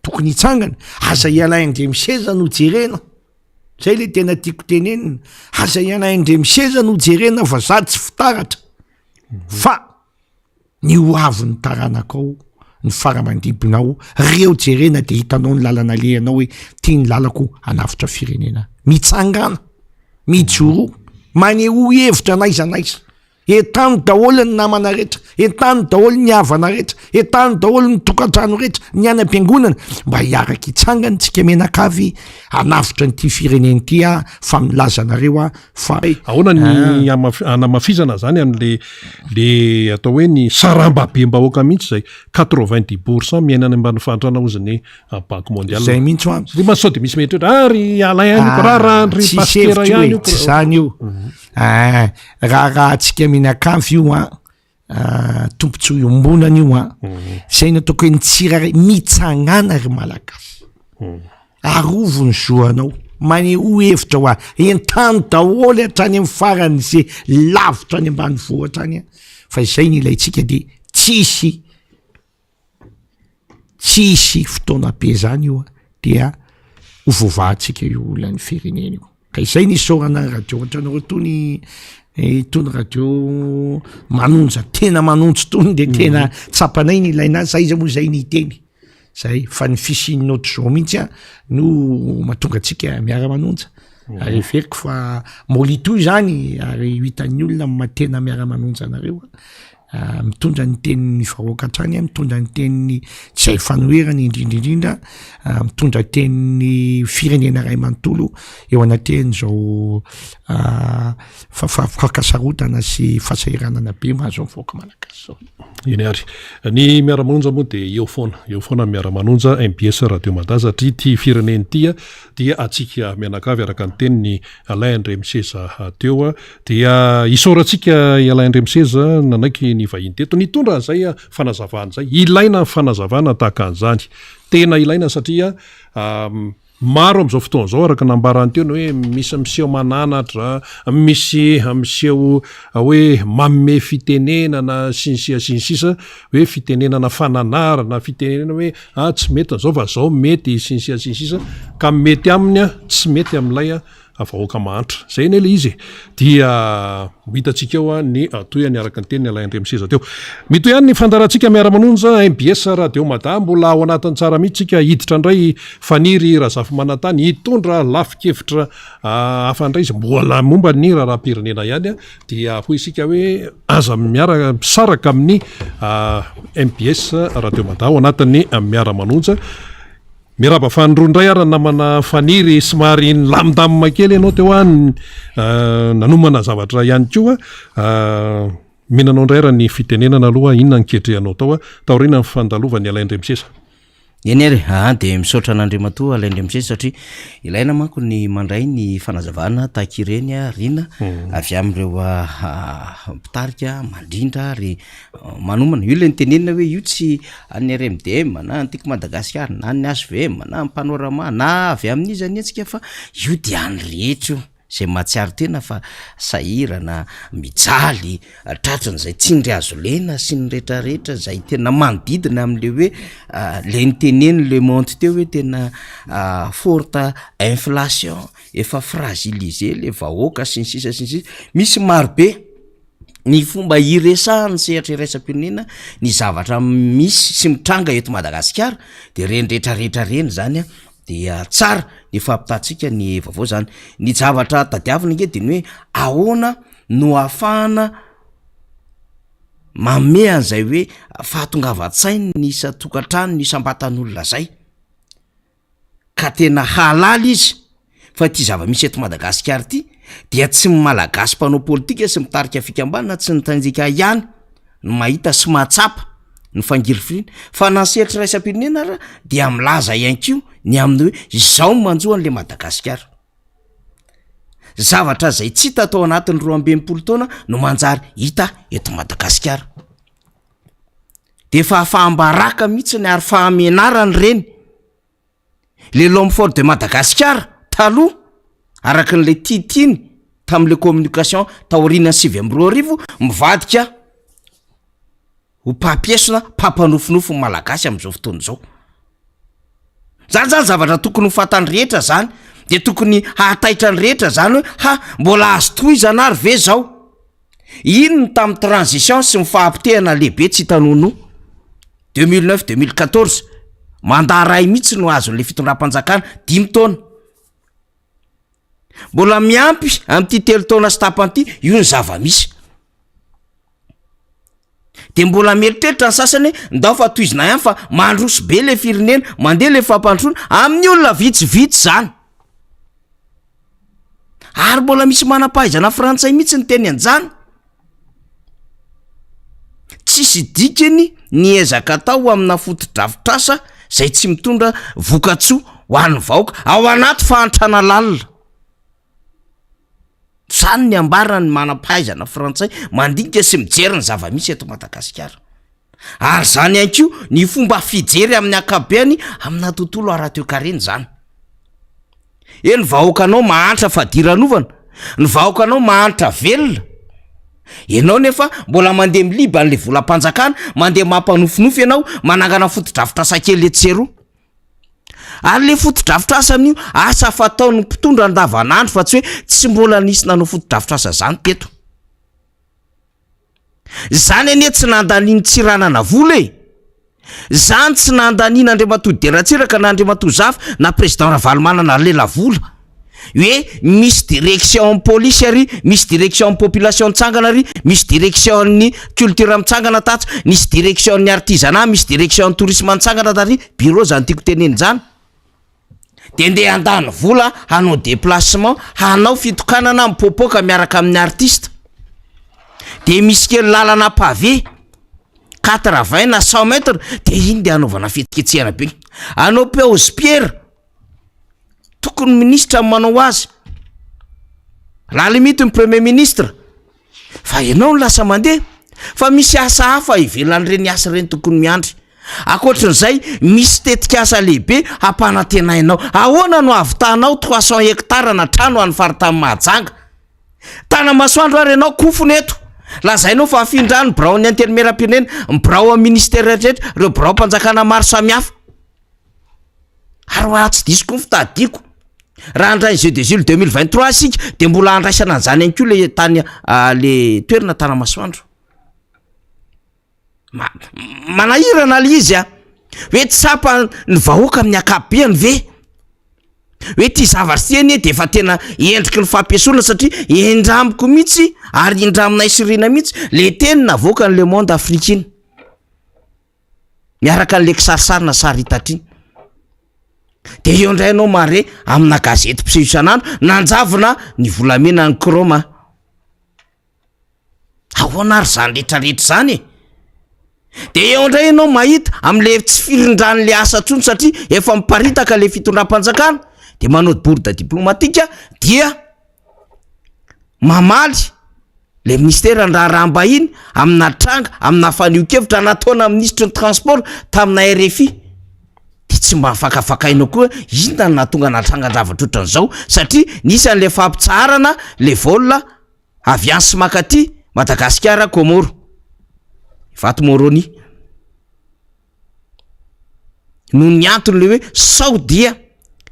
tokony hitsangana, aza i Alain Andriamiseza no jerena, zay le tena tiako tenenina, aza i Alain Andriamiseza no jerena fa za tsy fitaratra. Fa ny ho avin'ny taranakao, ny fara aman-dibinao, reo jerena de hitanao ny lalana alehanao hoe ty ny lalako hanavotra firenena. Mitsangàna, mijoroa, manehoa hevitra n'aiza n'aiza. Entano daholo ny namana rehetra, entano daholo ny havana rehetra, entano daholo ny tokantrano rehetra, ny any am-piangonana, mba hiaraka hitsangana tsika mianakavy hanavotra an'ity firenena ity aho fa milaza anareo aho Fa ahoana ny hanamafisana zany an'le le atao hoe ny sarambabem-bahoaka mihitsy zay 90 pour cent miaina any ambany fahantrana hozy ny Banque mondiale. Zay mihitsy ho'a. Satria mantsy sao de misy mieritreritra ah ry Alain ihany io, raha ry Tsisy Pasitera hevitra io ihany e, io. tsy zany io. Ah, raharahantsika mianakavy io an. Ah, tombontsoa iombonana io an. Zay no ataoko hoe ny tsirairay mitsangàna ry Malagasy. Arovy ny zo anao, manehoa hevitra hoa, entano daholo hatrany amin'ny farany ze lavitra any ambanivohitra any an, fa izay no ilaintsika de tsisy tsisy fotoana be zany io an, dia ho voavahantsika io olan'ny firenena io. Ka izay ny isaorana ny radio ohatranareo tony itony radio manonja tena manonja tony de tena tsapanay ny ilaina azy, aiza moa zay ny hiteny. Zay, fa ny fisian'ny ohatr'izao mihitsy a no mahatonga antsika miara-manonja. Ary heveriko fa mbola hitohy izany ary ho hitan'ny olona ny maha tena miara-manonja anareo a. Mitondra ny tenin'ny vahoaka hatrany a, mitondra ny tenin'ny izay fanoherana indrindra indrindra, mitondra tenin'ny firenena iray manontolo eo anatrehan'izao fankasarotana sy fahasahiranana be mahazo ny vahoaka malagasy izao. Eny ary. Ny miara-manonja moa dia eo foana, eo foana ny miara-manonja, mbs Radio Mada satria ity firenena ity dia antsika mianakavy araka ny tenin'i Alain Andriamiseza teo. Dia isaorantsika i Alain Andriamiseza nanaiky ny vahiny teto nitondra an'izay fanazavana izay. Ilaina ny fanazavana tahaka an'izany. Tena ilaina satria Maro amin'izao fotoana izao araka ny nambarany teo ny hoe misy miseho mananatra, misy miseho hoe manome fitenenana sy ny sisa sy ny sisa, hoe fitenenana fananarana, fitenenana hoe ah tsy mety an'izao fa izao mety sy ny sisa sy ny sisa, ka mety aminy tsy mety amin'ilay vahoaka mahantra. Zay anie le izy e. Dia ho hitantsika eo ny tohiny araka ny tenin'i Alain Andriamiseza teo. Mitohy ihany ny fandaharantsika miara-manonja mbs Radio Mada. Mbola ao anatin'ny tsara mihitsy tsika hiditra indray Faniry Razafimanantany hitondra lafin-kevitra hafa indray izy mbola momba ny raharaham-pirenena ihany dia hoy isika hoe aza miara misaraka amin'ny mbs Radio Mada ao anatin'ny miara-manonja. Miarahaba fanindroa indray ary namana Faniry, somary nilamindamina kely ianao teo an, nanomana zavatra ihany koa. Omena anao indray ary ny fitenenana aloha, inona ny ketrehanao tao taorian'ny fandalovan'i Alain Ndremisesa? Eny ary, aa dia misaotra an'Andriamatoa Alain Ndremisesa satria ilaina manko ny mandray ny fanazavana tahaka ireny Rina avy amin'ireo mpitarika mandrindra ary manomana. Io ilay notenenina hoe io tsy an'ny RMDM na an'ny Tiako Madagasikara na an'ny HVM na an'ny Panorama na avy amin'iza ny hetsika fa io dia an'ny rehetra io, izay mahatsiaro tena fa sahirana, mijaly, tratran'izay tsindry hazo lena sy ny rehetrarehetra izay tena manodidina amin'le hoe le notenenin'i Le Monde teo hoe tena forte inflation, efa fragilisé le vahoaka sy ny sisa sy ny sisa, misy marobe. ny fomba iresahan'ny sehatra iraisam-pirenena ny zavatra misy sy mitranga eto Madagasikara de reny retraretra reny zany a dia tsara ny fampitantsika ny vaovao zany, ny zavatra tadiavina ange de ny hoe ahoana no ahafahana manome an'izay hoe fahatongavan-tsaina ny isan-tokantrano ny isam-batan'olona zay. ka tena hahalala izy fa ity zava-misy eto Madagasikara ity dia tsy ny Malagasy mpanao politika sy mitarika fikambanana tsy ny sendika ihany no mahita sy mahatsapa ny fangirifiriana fa na ny sehatra iraisam-pirenena ara dia milaza ihany koa ny amin'ny hoe izao no manjo an'le Madagasikara. Zavatra izay tsy hita tao anatin'ny 62 taona no manjary hita eto Madagasikara. De fahafaham-baraka mihitsiny ary fahamenarana ireny. Le l'homme fort de Madagascar taloha araka an'ilay tiatiany tamin'le communication taorian'ny 2009 mivadika ho mpampiesona, mpampanofinofy ny Malagasy amin'izao fotoana izao. Zany zany zavatra tokony ho fatan'ny rehetra zany, de tokony hahataitra ny rehetra zany hoe ha mbola azo tohizana ary ve zao? Iny ny tamin'ny transition sy ny fahapotehana lehibe tsy hita nonoa, 2009, 2014, mandat ray mihitsy no azon'le fitondram-panjakana, dimy taona. Mbola miampy amin'ity telo taona sy tapany ity, io ny zava-misy. De mbola mieritreritra ny sasany hoe ndao fa tohizina ihany fa mandroso be le firenena, mandeha le fampandrosoana, amin'ny olona vitsivitsy zany. Ary mbola misy manam-pahaizana frantsay mihitsy niteny an'izany. Tsisy dikany ny ezaka atao amina fotodrafitrasa izay tsy mitondra vokatsoa ho an'ny vahoaka ao anaty fahantrana lalina. Zany ny ambaran'ny manam-pahaizana frantsay mandinika sy mijery ny zava-misy eto Madagasikara. Ary izany ihany koa ny fomba fijery amin'ny ankapobeany amina tontolo ara-toekarena izany. Hoe ny vahoakanao mahantra fadiranovana, ny vahoakanao mahantra velona, ianao nefa mbola mandeha miliba an'le volam-panjakana, mandeha mampanofinofy ianao, manangana fotodrafitrasa kely etsy sy eroa. Ary le fotodrafitrasa amin'io asa fataon'ny mpitondra andavanandro fa tsy hoe tsy mbola nisy nanao fotodrafitrasa zany teto. Zany anie tsy nandanian'i Tsiranana vola e! Zany tsy nandaniana Andriamatoa Didier Ratsiraka na Andriamatoa Zafy na Président Ravalomanana lelavola. Hoe misy direction police ary, misy direction population mitsangana ary, misy direction ny culture mitsangana tatsy, nisy direction ny artisanat, misy direction ny tourisme nitsangana tary, bureau zany tiako tenenina zany. De ndeha handany vola hanao déplacement, hanao fitokanana mipoapoaka miaraka amin'ny artiste. De misy kely lalana pavé, 80 na 100 mètres, de iny de hanaovana fihetsiketsehana be. Hanao pause pierre. Tokony minisitra no manao azy. La limite ny premier ministre. Fa ianao no lasa mandeha. Fa misy asa hafa ivelan'ireny asa ireny tokony miandry. Ankoatrin'izay, misy tetikasa lehibe hampanantenainao. Ahoana no hahavitanao 300 hectares na trano any faritany Mahajanga? Tanamasoandro ary ianao kofona eto. Lazainao fa afindra ny biraon'ny antenimierampirenena, ny birao amin'ny ministera rehetra, ireo biraom-panjakana maro samihafa. Ary raha tsy diso koa ny fitadidiako, raha handray ny jeux des îles 2023 isika de mbola handraisana an'izany ihany koa le tany le toerana Tanamasoandro. Ma- manahirana le izy a, hoe tsapa ny vahoaka amin'ny ankapobeany ve hoe ty zavatra ty anie de efa tena endriky ny fampiesona satria indramiko mihitsy ary indraminay sy Rina mihitsy le teny navoakan'ny Le Monde Afrique iny. Miaraka an'le kisarisary na sary hitatra iny. De eo indray ianao mahare amina gazety mpiseho isan'andro nanjavona ny volamena ny chrome. Ahoana ary zany retraretra zany e? De eo indray ianao mahita am'le tsy firindran'le asa intsony satria efa miparitaka le fitondram-panjakana de manao bourde diplomatique dia mamaly le minisiteran'ny raharaham-bahiny amina tranga amina fanehoan-kevitra nataona minisitry ny transport tamina RFI de tsy mba fakafakaina koa inona no nahatonga natrangan-javatra ohatran'izao satria nisy an'le fampitsaharana le vol avy any sy mankaty Madagasikara Comores Ivato Moroni noho ny antony le hoe sao dia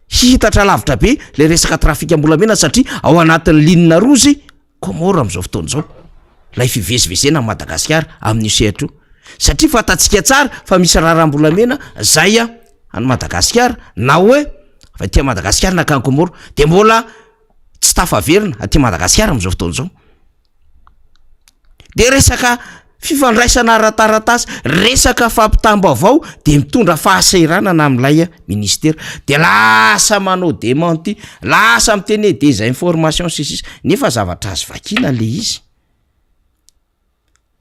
hihitatra lavitra be le resaka trafikam-bolamena satria ao anatin'ny ligne rouge Comores amin'izao fotoana izao lay fivezivezena amin'i Madagasikara amin'io sehatra io satria fantatsika tsara fa misy raharaham-bolamena zay a any Madagasikara na hoe avy aty Madagasikara na kany Comores de mbola tsy tafaverina aty Madagasikara amin'izao fotoana izao. De resaka fifandraisana ara-taratasy, resaka fampitam-baovao de mitondra fahasahiranana amin'ilay ministera. De lasa manao démenti, lasa miteny hoe désinformation sy ny sisa, nefa zavatra azo vakiana le izy.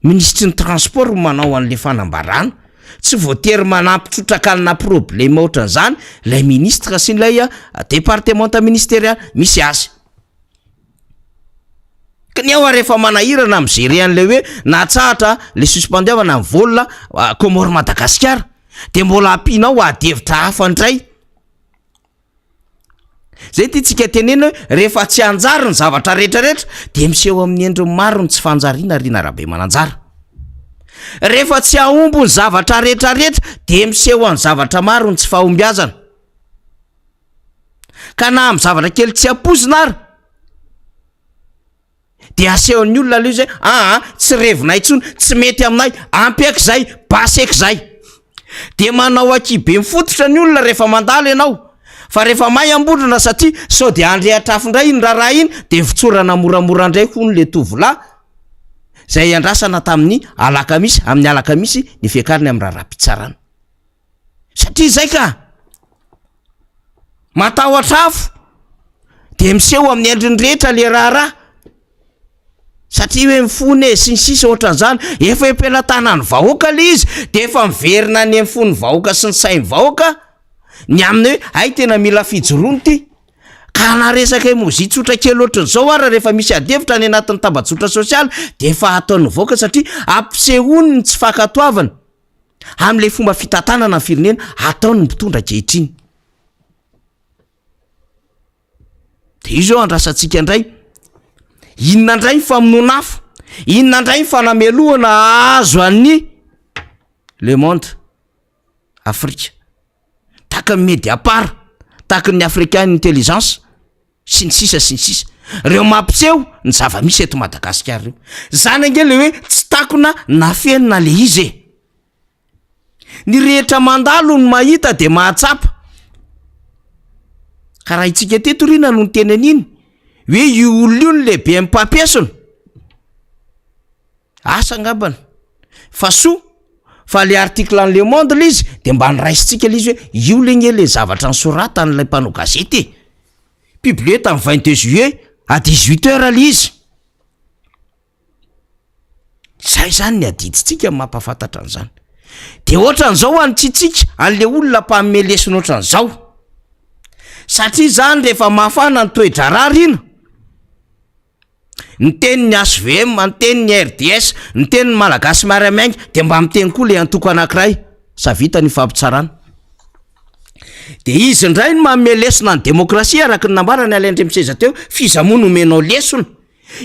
Minisitry ny transport no manao an'le fanambarana, tsy voatery manampy trotraka an'na problema ohatran'izany lay ministre sy ilay departemanta ministerialy misy azy. Ka ny ao ary efa manahirana mi-gérer an'ilay hoe natsahatra le suspendiavana ny vol Comores Madagasikara de mbola ampianao ady hevitra hafa indray. Zay ty tsika tenena hoe rehefa tsy hanjary ny zavatra rehetra rehetra de miseho amin'ny endriny maro ny tsy fanjariana ry Narabemananjara. Rehefa tsy hahomby ny zavatra rehetra rehetra de miseho amin'ny zavatra maro ny tsy fahombiazana. Ka na amin'ny zavatra kely tsy ampoizina ary De asehon'ny olona aloha izy hoe aa tsy revinay intsony, tsy mety aminay, ampy aky zay, basy aky zay. De manao ankihibe mifototra ny olona rehefa mandalo ianao, fa rehefa may ambondrona satria sao de handrehitra afo indray iny raharaha iny de votsorana moramora indray hono le tovolahy zay andrasana tamin'ny alakamisy, amin'ny alakamisy ny fiakarany amin'ny raharaham-pitsarana. Satria zay ka! Matahotra afo de miseho amin'ny endriny rehetra le raharaha satria hoe mifona e sy ny sisa ohatran'izany, efa eo am-pelatanan'ny vahoaka le izy de efa miverina any amin'ny fon'ny vahoaka sy ny sain'ny vahoaka ny amin'ny hoe hay tena mila fijoroana ity, ka na resaka emoji tsotra kely ohatran'izao ara rehefa misy adihevitra any anatin'ny tambajotra sosialy de efa ataon'ny vahoaka satria ampisehoany ny tsy fankatoavana. amin'ilay fomba fitantanana ny firenena ataon'ny mpitondra ankehitriny. De io zao andrasantsika indray, inona indray ny famonoana afo, inona indray ny fanamelohana azo an'ny Le Monde Afrika, tahaka ny Mediapart, tahaka ny African Intelligence. sy ny sisa sy ny sisa reo mampiseho ny zava-misy eto Madagasikara reo. Zany ange le hoe tsy takona nafenina le izy e. Ny rehetra mandalo no mahita de mahatsapa. Ka raha itsika teto ry na no niteny an'iny hoe io olona io no lehiben'ny mpampiesona. Asa angambany fa soa fa le article any Le Monde le izy de mba noraisintsika le izy hoe io le nge le zavatra nosoratan'ilay mpanao gazety e! Publié tamin'ny 22 juillet à 18 heures le izy. Zay zany ny adidintsika ny mampahafantatra an'izany. De ohatran'izao anitsitsika an'le olona mpanome lesona ohatran'izao. Satria zany rehefa mafana ny toe-draharaha rina, Niteny ny HVM, niteny ny RDS, niteny ny Malagasy Miara-Miainga, dia mba miteny koa ilay antoko anankiray, sa vita ny fampitsarana. Dia izy indray no manome lesona ny demokrasia araka ny nambarany Alain Andriamiseza teo, f'iza moa no omenao lesona?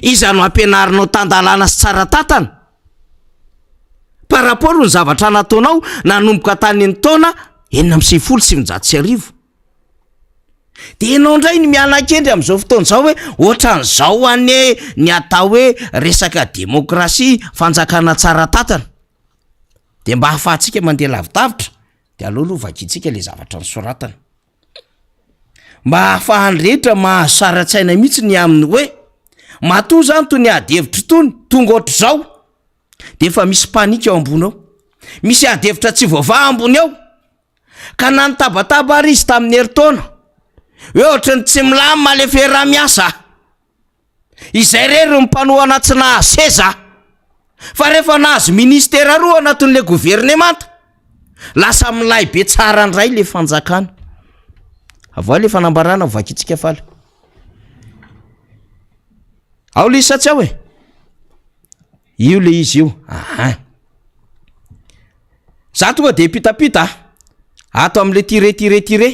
Iza no ampianarinao tan-dalàna sy tsara tantana? Par rapport ny zavatra nataonao nanomboka tany ny taona 1996. De ianao indray ny miala-kendry amin'izao fotoana izao hoe ohatran'izao anie ny atao hoe resaka demokrasia, fanjakana tsara tantana. De mba ahafahantsika mandeha lavidavitra de aleo aloha vakintsika le zavatra nosoratana. Mba ahafahan'ny rehetra mahazo sary an-tsaina mihitsy ny amin'ny hoe matoa zany tony ady hevitra itony tonga ohatr'izao de efa misy panique ao ambony ao, misy ady hevitra tsy voavaha ambony ao. Ka na nitabataba ary izy tamin'ny herintaona hoe ohatry ny tsy milamina le fiaraha-miasa, izay irery ny mpanohana tsy nahazo seza, fa rehefa nahazo ministera roa anatin'le governemanta, lasa milay be tsara indray le fanjakana. Avoahy le fanambarana ho vakintsika faly. Ao le izy sa tsy ao e? Io le izy io, aha. Za tonga de pitapita a, ato am'le tire tire tire,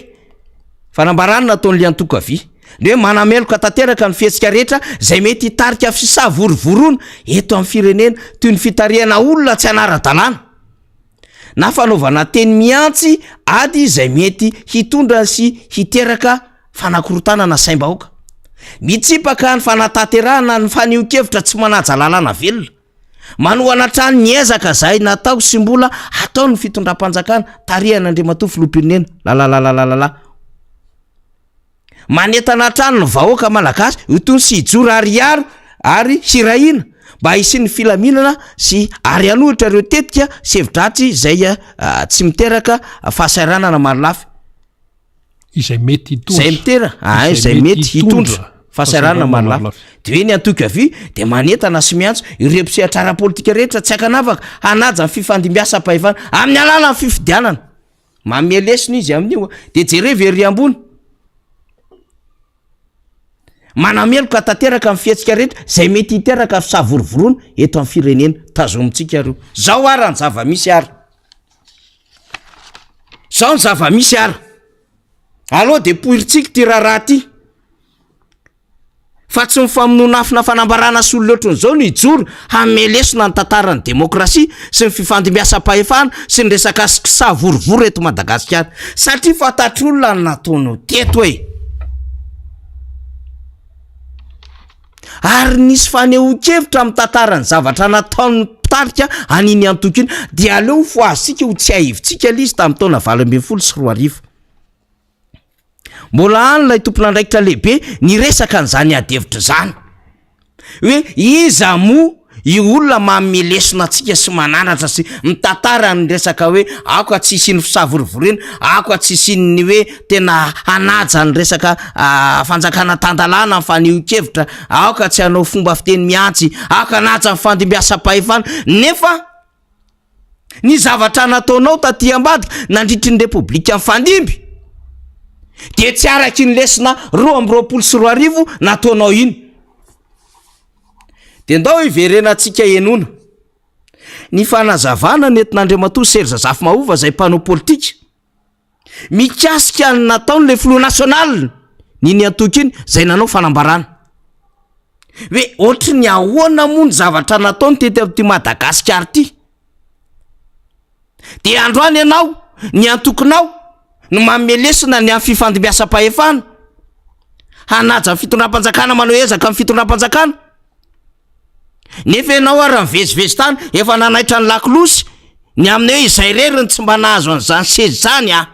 fanambarana nataon'le antoko havia, ny hoe manameloka tanteraka ny fihetsika rehetra zay mety hitarika fisavorovoroana eto amin'ny firenena toy ny fitarihana olona tsy hanara-dalàna na fanaovana teny mihantsy ady izay mety hitondra sy hiteraka fanakorontanana saim-bahoaka. Mitsipaka ny fanatanterahana ny fanehoan-kevitra tsy manaja lalàna velona. Manohana hatrany ny ezaka izay natao sy mbola ataon'ny fitondram-panjakana tarihan'Andriamatoa Filoham-pirenena. Lalalalalala. Manentana hatrany ny vahoaka malagasy ho tony sy hijoro ary hiaro ary hirahina mba hisian'ny filaminana sy ary hanohitra ireo tetika sy hevi-dratsy izay tsy miteraka fahasahiranana marolafy. Izay mety hitondra. Izay mitera, ah, izay mety hitondra fahasahiranana marolafy. De hoe ny antoko havia dia manentana sy miantso ireo mpisehatra ara-politika rehetra tsy ankanavaka hanaja ny fifandimbiasam-pahefana amin'ny alalan'ny fifidianana. Manome lesona izy amin'io. De jereo ery ambony. Manameloka tanteraka ny fihetsika rehetra izay mety hiteraka fisavorovoroana eto amin'ny firenena. Tazomintsika ireo. Zao ara ny zava-misy ara. Zao ny zava-misy ara. Aleo de poirintsika ity raharaha ity. Fa tsy ny famonoan'afona fanambarana sy olona ohatran'izao no hijoro hanome lesona ny tantaran'ny demokrasia sy ny fifandimbiasam-pahefana sy ny resaka savorovoro eto Madagasikara. Satria fantatr'olona ny nataonao teto e! Ary nisy fanehoan-kevitra mitantara ny zavatra nataon'ny mpitarika an'iny antoko iny, dia aleo ho fohazintsika ho tsiahivintsika ilay izy tamin'ny taona 2018. Mbola any ilay tompon'andraikitra lehibe niresaka an'izany ady hevitra izany. Hoe iza moa io olona manome lesona antsika sy mananatra sy mitantara ny resaka hoe aoka tsy hisian'ny fisavorovoriana, aoka tsy hisian'ny hoe tena hanaja ny resaka fanjakana tan-dalàna ny fanehoan-kevitra, aoka tsy hanao fomba fiteny mihantsy, aoka hanaja ny fandimbiasam-pahefana, nefa Ny zavatra nataonao taty ambadika nandritry ny Repoblika nifandimby dia tsy araky ny lesona 2022 nataonao iny. Dia ndao hiverenantsika henoina ny fanazavana nentin'Andriamatoa Serge Zafimahova izay mpanao politika mikasika ny nataon'ilay filoha national n'iny antoko iny izay nanao fanambarana hoe ohatry ny ahoana moa ny zavatra nataony teto amin'ity Madagasikara ity dia androany ianao ny antokonao no manome lesona ny amin'ny fifandimbiasam-pahefana hanaja ny fitondram-panjakana manao ezaka amin'ny fitondram-panjakana Nefa ianao ary nivezivezy tany efa nanaitra ny lakolosy ny amin'ny hoe izay irery no tsy mba nahazo an'izany seza izany ah.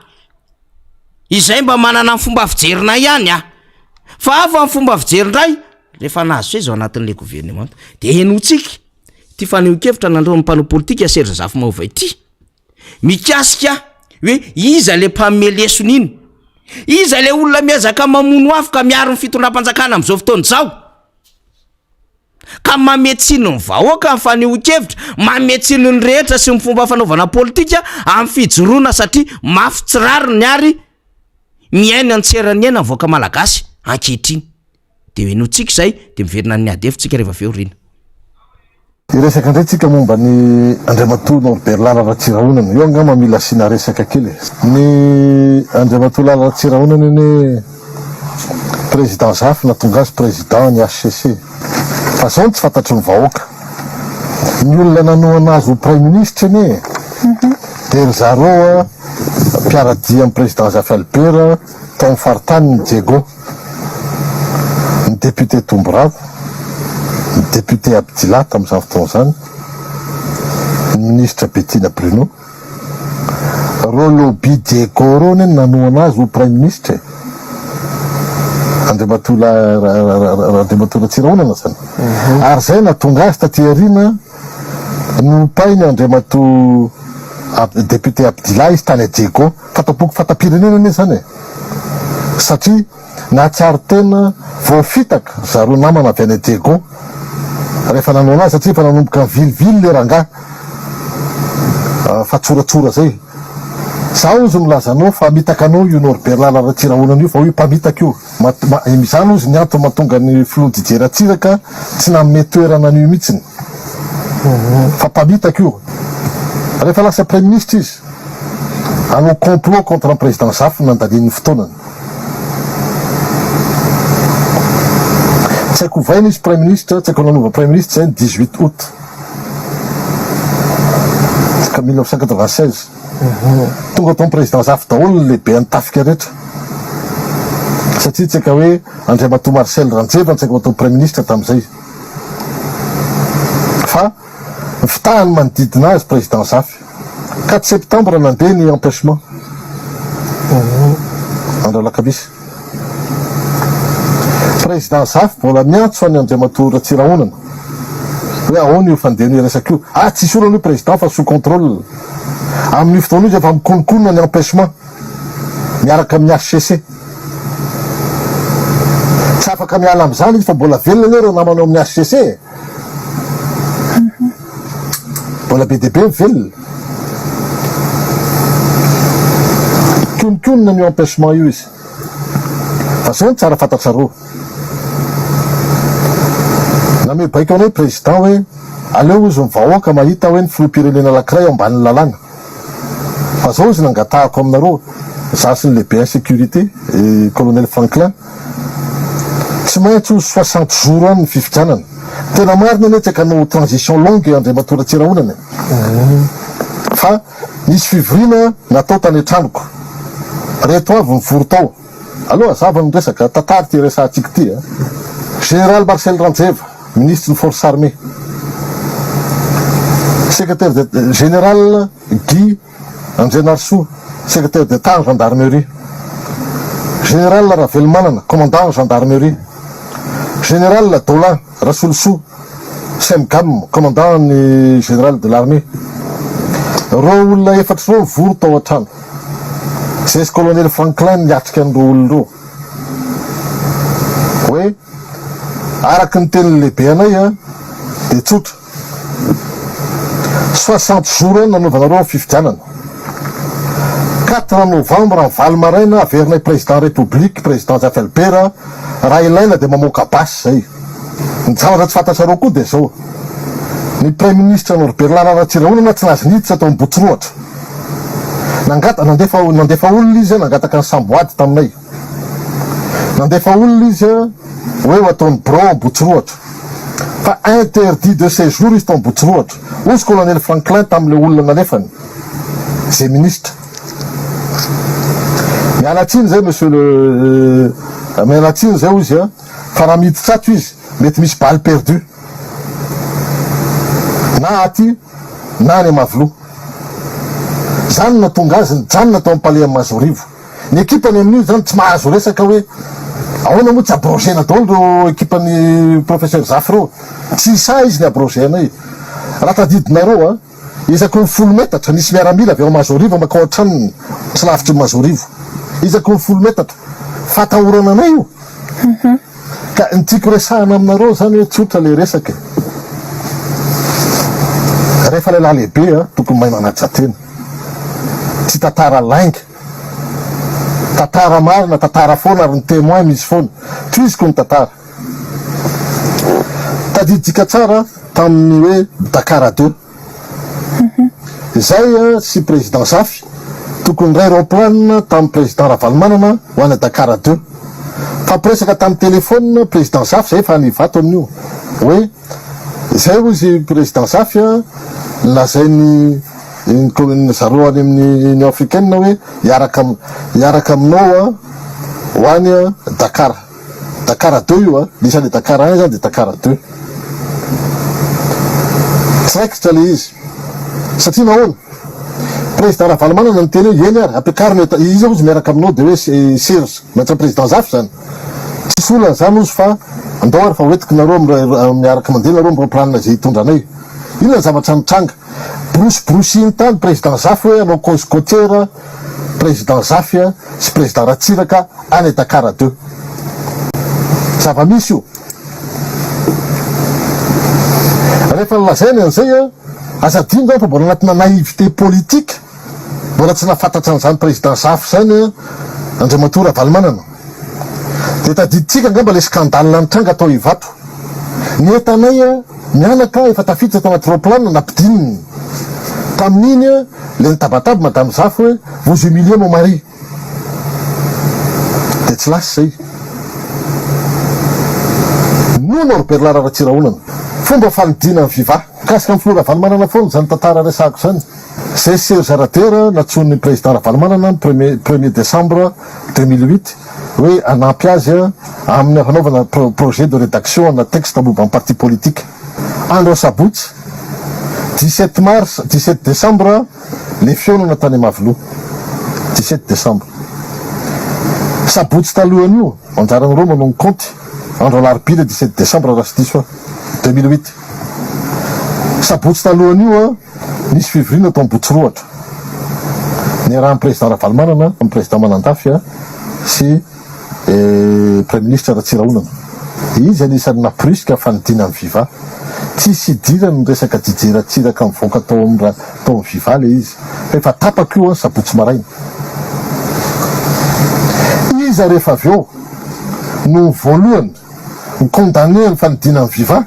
Izay mba manana ny fomba fijerinay ihany ah. Fa hafa ny fomba fijery indray rehefa nahazo seza ao anatin'ilay governemanta. Dia henointsika ity fanehoan-kevitra nandroan'ny mpanao politika Serge Zafimahova ity mikasika hoe iza ilay mpanome lesona iny? Iza ilay olona miezaka mamono afo ka miaro ny fitondram-panjakana amin'izao fotoana izao? Ka manome tsiny ny vahoaka ny fanehoan-kevitra, manome tsiny ny rehetra sy ny fomba fanaovana politika amin'ny fijoroana satria mafy tsy rariny ary miaina ny tsy eran'ny aina ny vahoaka malagasy ankehitriny. Dia henointsika izay dia miverina ny ady hevitsika rehefa avy eo Rina. Hiresaka indray tsika momba ny Andriamatoa Norbert Lala Ratsirahonana. Eo angamba mila asiana resaka kely e. Ny Andriamatoa Lala Ratsirahonana anie Président Zafy nahatonga azy Président ny HCC. Fa zao no tsy fantatry ny vahoaka. Ny olona nanohana azy ho Praiminisitra anie dia ry zareo mpiara-dia amin'i Président Zafy Albert tao amin'ny faritanin'i Diego. Ny député Tomboravo, ny député Abdillah tamin'izany fotoana izany, ny minisitra Bettina Bruno. Reo lobby Diego reo anie no nanohana azy ho praiminisitra e! Andriamatoa Andriamatoa Ratsirahonana zany. Ary zay nahatonga azy taty aoriana nompainy Andriamatoa. Député Abdillah izy tany Diego. Fanta-boky fanta-pirenena anie izany e! Satria nahatsiaro tena voafitaka ry zareo namana avy any Diego rehefa nanao anazy satria efa nanomboka nivilivily le rangahy fa tsoratsora zay. Za ozy milaza anao fa hamitaka anao io Norbert Lala Ratsirahonana io fa hoe mpamitaka io. Izany ozy ny antony mahatonga ny filoha Didier Ratsiraka tsy nanome toerana an'io mihitsiny fa mpamitaka io. Rehefa lasa praiminisitra izy, hanao complot contre ny président Zafy no nandaniany ny fotoanany. Tsy haiko ovaina izy praiminisitra, tsy haiko nanova praiminisitra izay ny 18 août 1996. Tonga tao président Zafy daholo ny lehiben'ny tafika rehetra. Satria tsy haika hoe Andriamatoa Marcel Ranjeva no tsy haiko natao praiminisitra tamin'izay. Fa ny fitahany manodidina azy président Zafy. 4 septembre nandeha ny empêchement. Andro alakamisy. Président Zafy mbola miantso an'i Andriamatoa Ratsirahonana hoe ahoana io fandehan'io resaka io. Ah tsisy olana io président fa sous contrôle. Amin'io fotoana io izy efa mikononkonona ny empêchement miaraka amin'ny HCC. Tsy afaka miala amin'izany izy fa mbola velona anie ireo namany ao amin'ny HCC e. Mbola be dia be ny velona. Kononkonona an'io empêchement io izy. Fa zao no tsara fantatrareo. Namehy baiko anay président hoe aleo ozy ny vahoaka mahita hoe ny filoham-pirenena anankiray ao ambanin'ny lalàna. Fa zao ozy nangatahako aminareo, za sy ny lehibe insécurité, colonel Franklin, tsy maintsy ozy 60 jours any ny fifidianana. Tena marina anie tsy hakanao transition longue Andriamatoa Ratsirahonana e. Fa nisy fivoriana natao tany an-tranoko. Reto avy nivory tao. Aleo hazava ny resaka, tantara ity resahantsika ity a. Général Marcel Ranjeva, minisitry ny Forces armées. Secrétaire de Général Guy Andrianarisoa, secrétaire d'Etat en gendarmerie. Général Ravelomanana, commandant en gendarmerie. Général Dolin Rasolosoa, Cemgam, commandant ny général de l'armée. Ireo olona efatra ireo nivory tao an-trano. Zay sy colonel Franklin niatrika an'ireo olona ireo. Hoe, araka ny tenin'ny lehibe anay dia tsotra. 60 jours eo no nanaovanareo ny fifidianana. 4 novembre amin'ny valo maraina averinay président république, président Zafy Albert, raha ilaina dia mamoaka basy zay. Ny zavatra tsy fantatrareo koa dia zao, ny praiminisitra Norbert Lala Ratsirahonana tsy nahazo niditra tao Ambohitsirohatra. Nangata, nandefa, nandefa olona izy nangataka ny samboady taminay. Nandefa olona izy hoe ho ataony birao Ambohitsirohatra. Fa interdit de séjour izy tao Ambohitsirohatra. Hozy Colonel Franklin tamin'ilay olona nalefany, izay minisitra. Miala tsiny izay monsieur le, miala tsiny izay hozy a, fa raha miditra ato izy mety misy balle perdue. Na aty na any Mavoloha. Izany no nahatonga azy nijanona tao amin'ny palais Mahazoarivo. Ny ekipany amin'io izany tsy mahazo resaka hoe ahoana moa tsy abrogena daholo ireo ekipan'ny professeur Zafy ireo. Tsy sahy izy ny abroger anay. Raha tadidinareo a, isaky ny folo metatra nisy miaramila avy ao Mahazoarivo mankao an-tranony tsy lavitry ny Mahazoarivo. Isaky ny folo metatra. Fahatahorana anay io. Ka ny tiako resahana aminareo zany hoe tsotra le resaka e. Rehefa lehilahy lehibe a, tokony mahay manaja tena. Tsy tantara lainga. Tantara marina, tantara foana ary ny témoin misy foana. Tohiziko ny tantara. Tadidika tsara tamin'ny hoe Dakar deux. Izay sy président Zafy tokony niray raoplanina tamin'ny président Ravalomanana ho any Dakar deux. Fampiresaka tamin'ny téléphone président Zafy zay efa any Ivato amin'io hoe izay hozy président Zafy lazain'ny zareo any amin'ny Union Africaine hoe hiaraka hiaraka aminao ho any Dakar. Dakar deux io a, nisy an'le Dakar un zany de Dakar deux. Tsy raikitra le izy. Satria nahoana? Président Ravalomanana niteny hoe eny ary ampiakaro ny iza ozy miaraka aminao de hoe Serge, miantso an'i président Zafy zany. Tsisy olana zany ozy fa andao ary fa hoentiko nareo miaraka mandeha nareo amin'ny roplanina izay hitondra anay. Inona ny zavatra nitranga? Borosiborosiny tany président Zafy hoe hanao cause côtière président Zafy sy président Ratsiraka any Dakar deux. Zava-misy io. Rehefa nolazainy an'izay, aza adino zany fa mbola anatina naïveté politique, mbola tsy nahafantatra an'izany président Zafy izany Andriamatoa Ravalomanana. Dia tadidintsika angamba ilay scandale nitranga tao Ivato. Ny entanay mianaka efa tafiditra tao anaty roplanina nampidininy. Tamin'iny ilay nitabataba Madame Zafy hoe vous humiliez mon mari. Dia tsy lasa izay. No Norbert Lara Ratsirahonana. Fomba fanodina ny Viva. Mikasika ny filoha Ravalomanana foana izany tantara resahako izany. Izay Serge Radera nantsoin'ny président Ravalomanana ny premier premier décembre 2008 hoe hanampy azy amin'ny fanaovana projet de rédaction ana texte momba ny parti politique. Andro asabotsy 17 mars 17 décembre le fihaonana tany Mavoloha. 17 décembre. Sabotsy talohan'io, anjaran'i Roma no nikaonty, andro alarobia le 17 décembre raha tsy diso aho, 2008. Sabotsy talohan'io, nisy fivoriana tao Ambohitsirohatra. Niarahan'ny président Ravalomanana, ny président Manandafy sy Praiminisitra Ratsirahonana. Izy anisan'ny namporisika fanidina ny Viva. Tsisy idirany ny resaka Didier Ratsiraka mivoaka tao amin'ny tao amin'ny Viva ilay izy. Fa efa tapaka io an sabotsy maraina. Iza rehefa avy eo no voalohany ni-condamner ny fanidina ny Viva?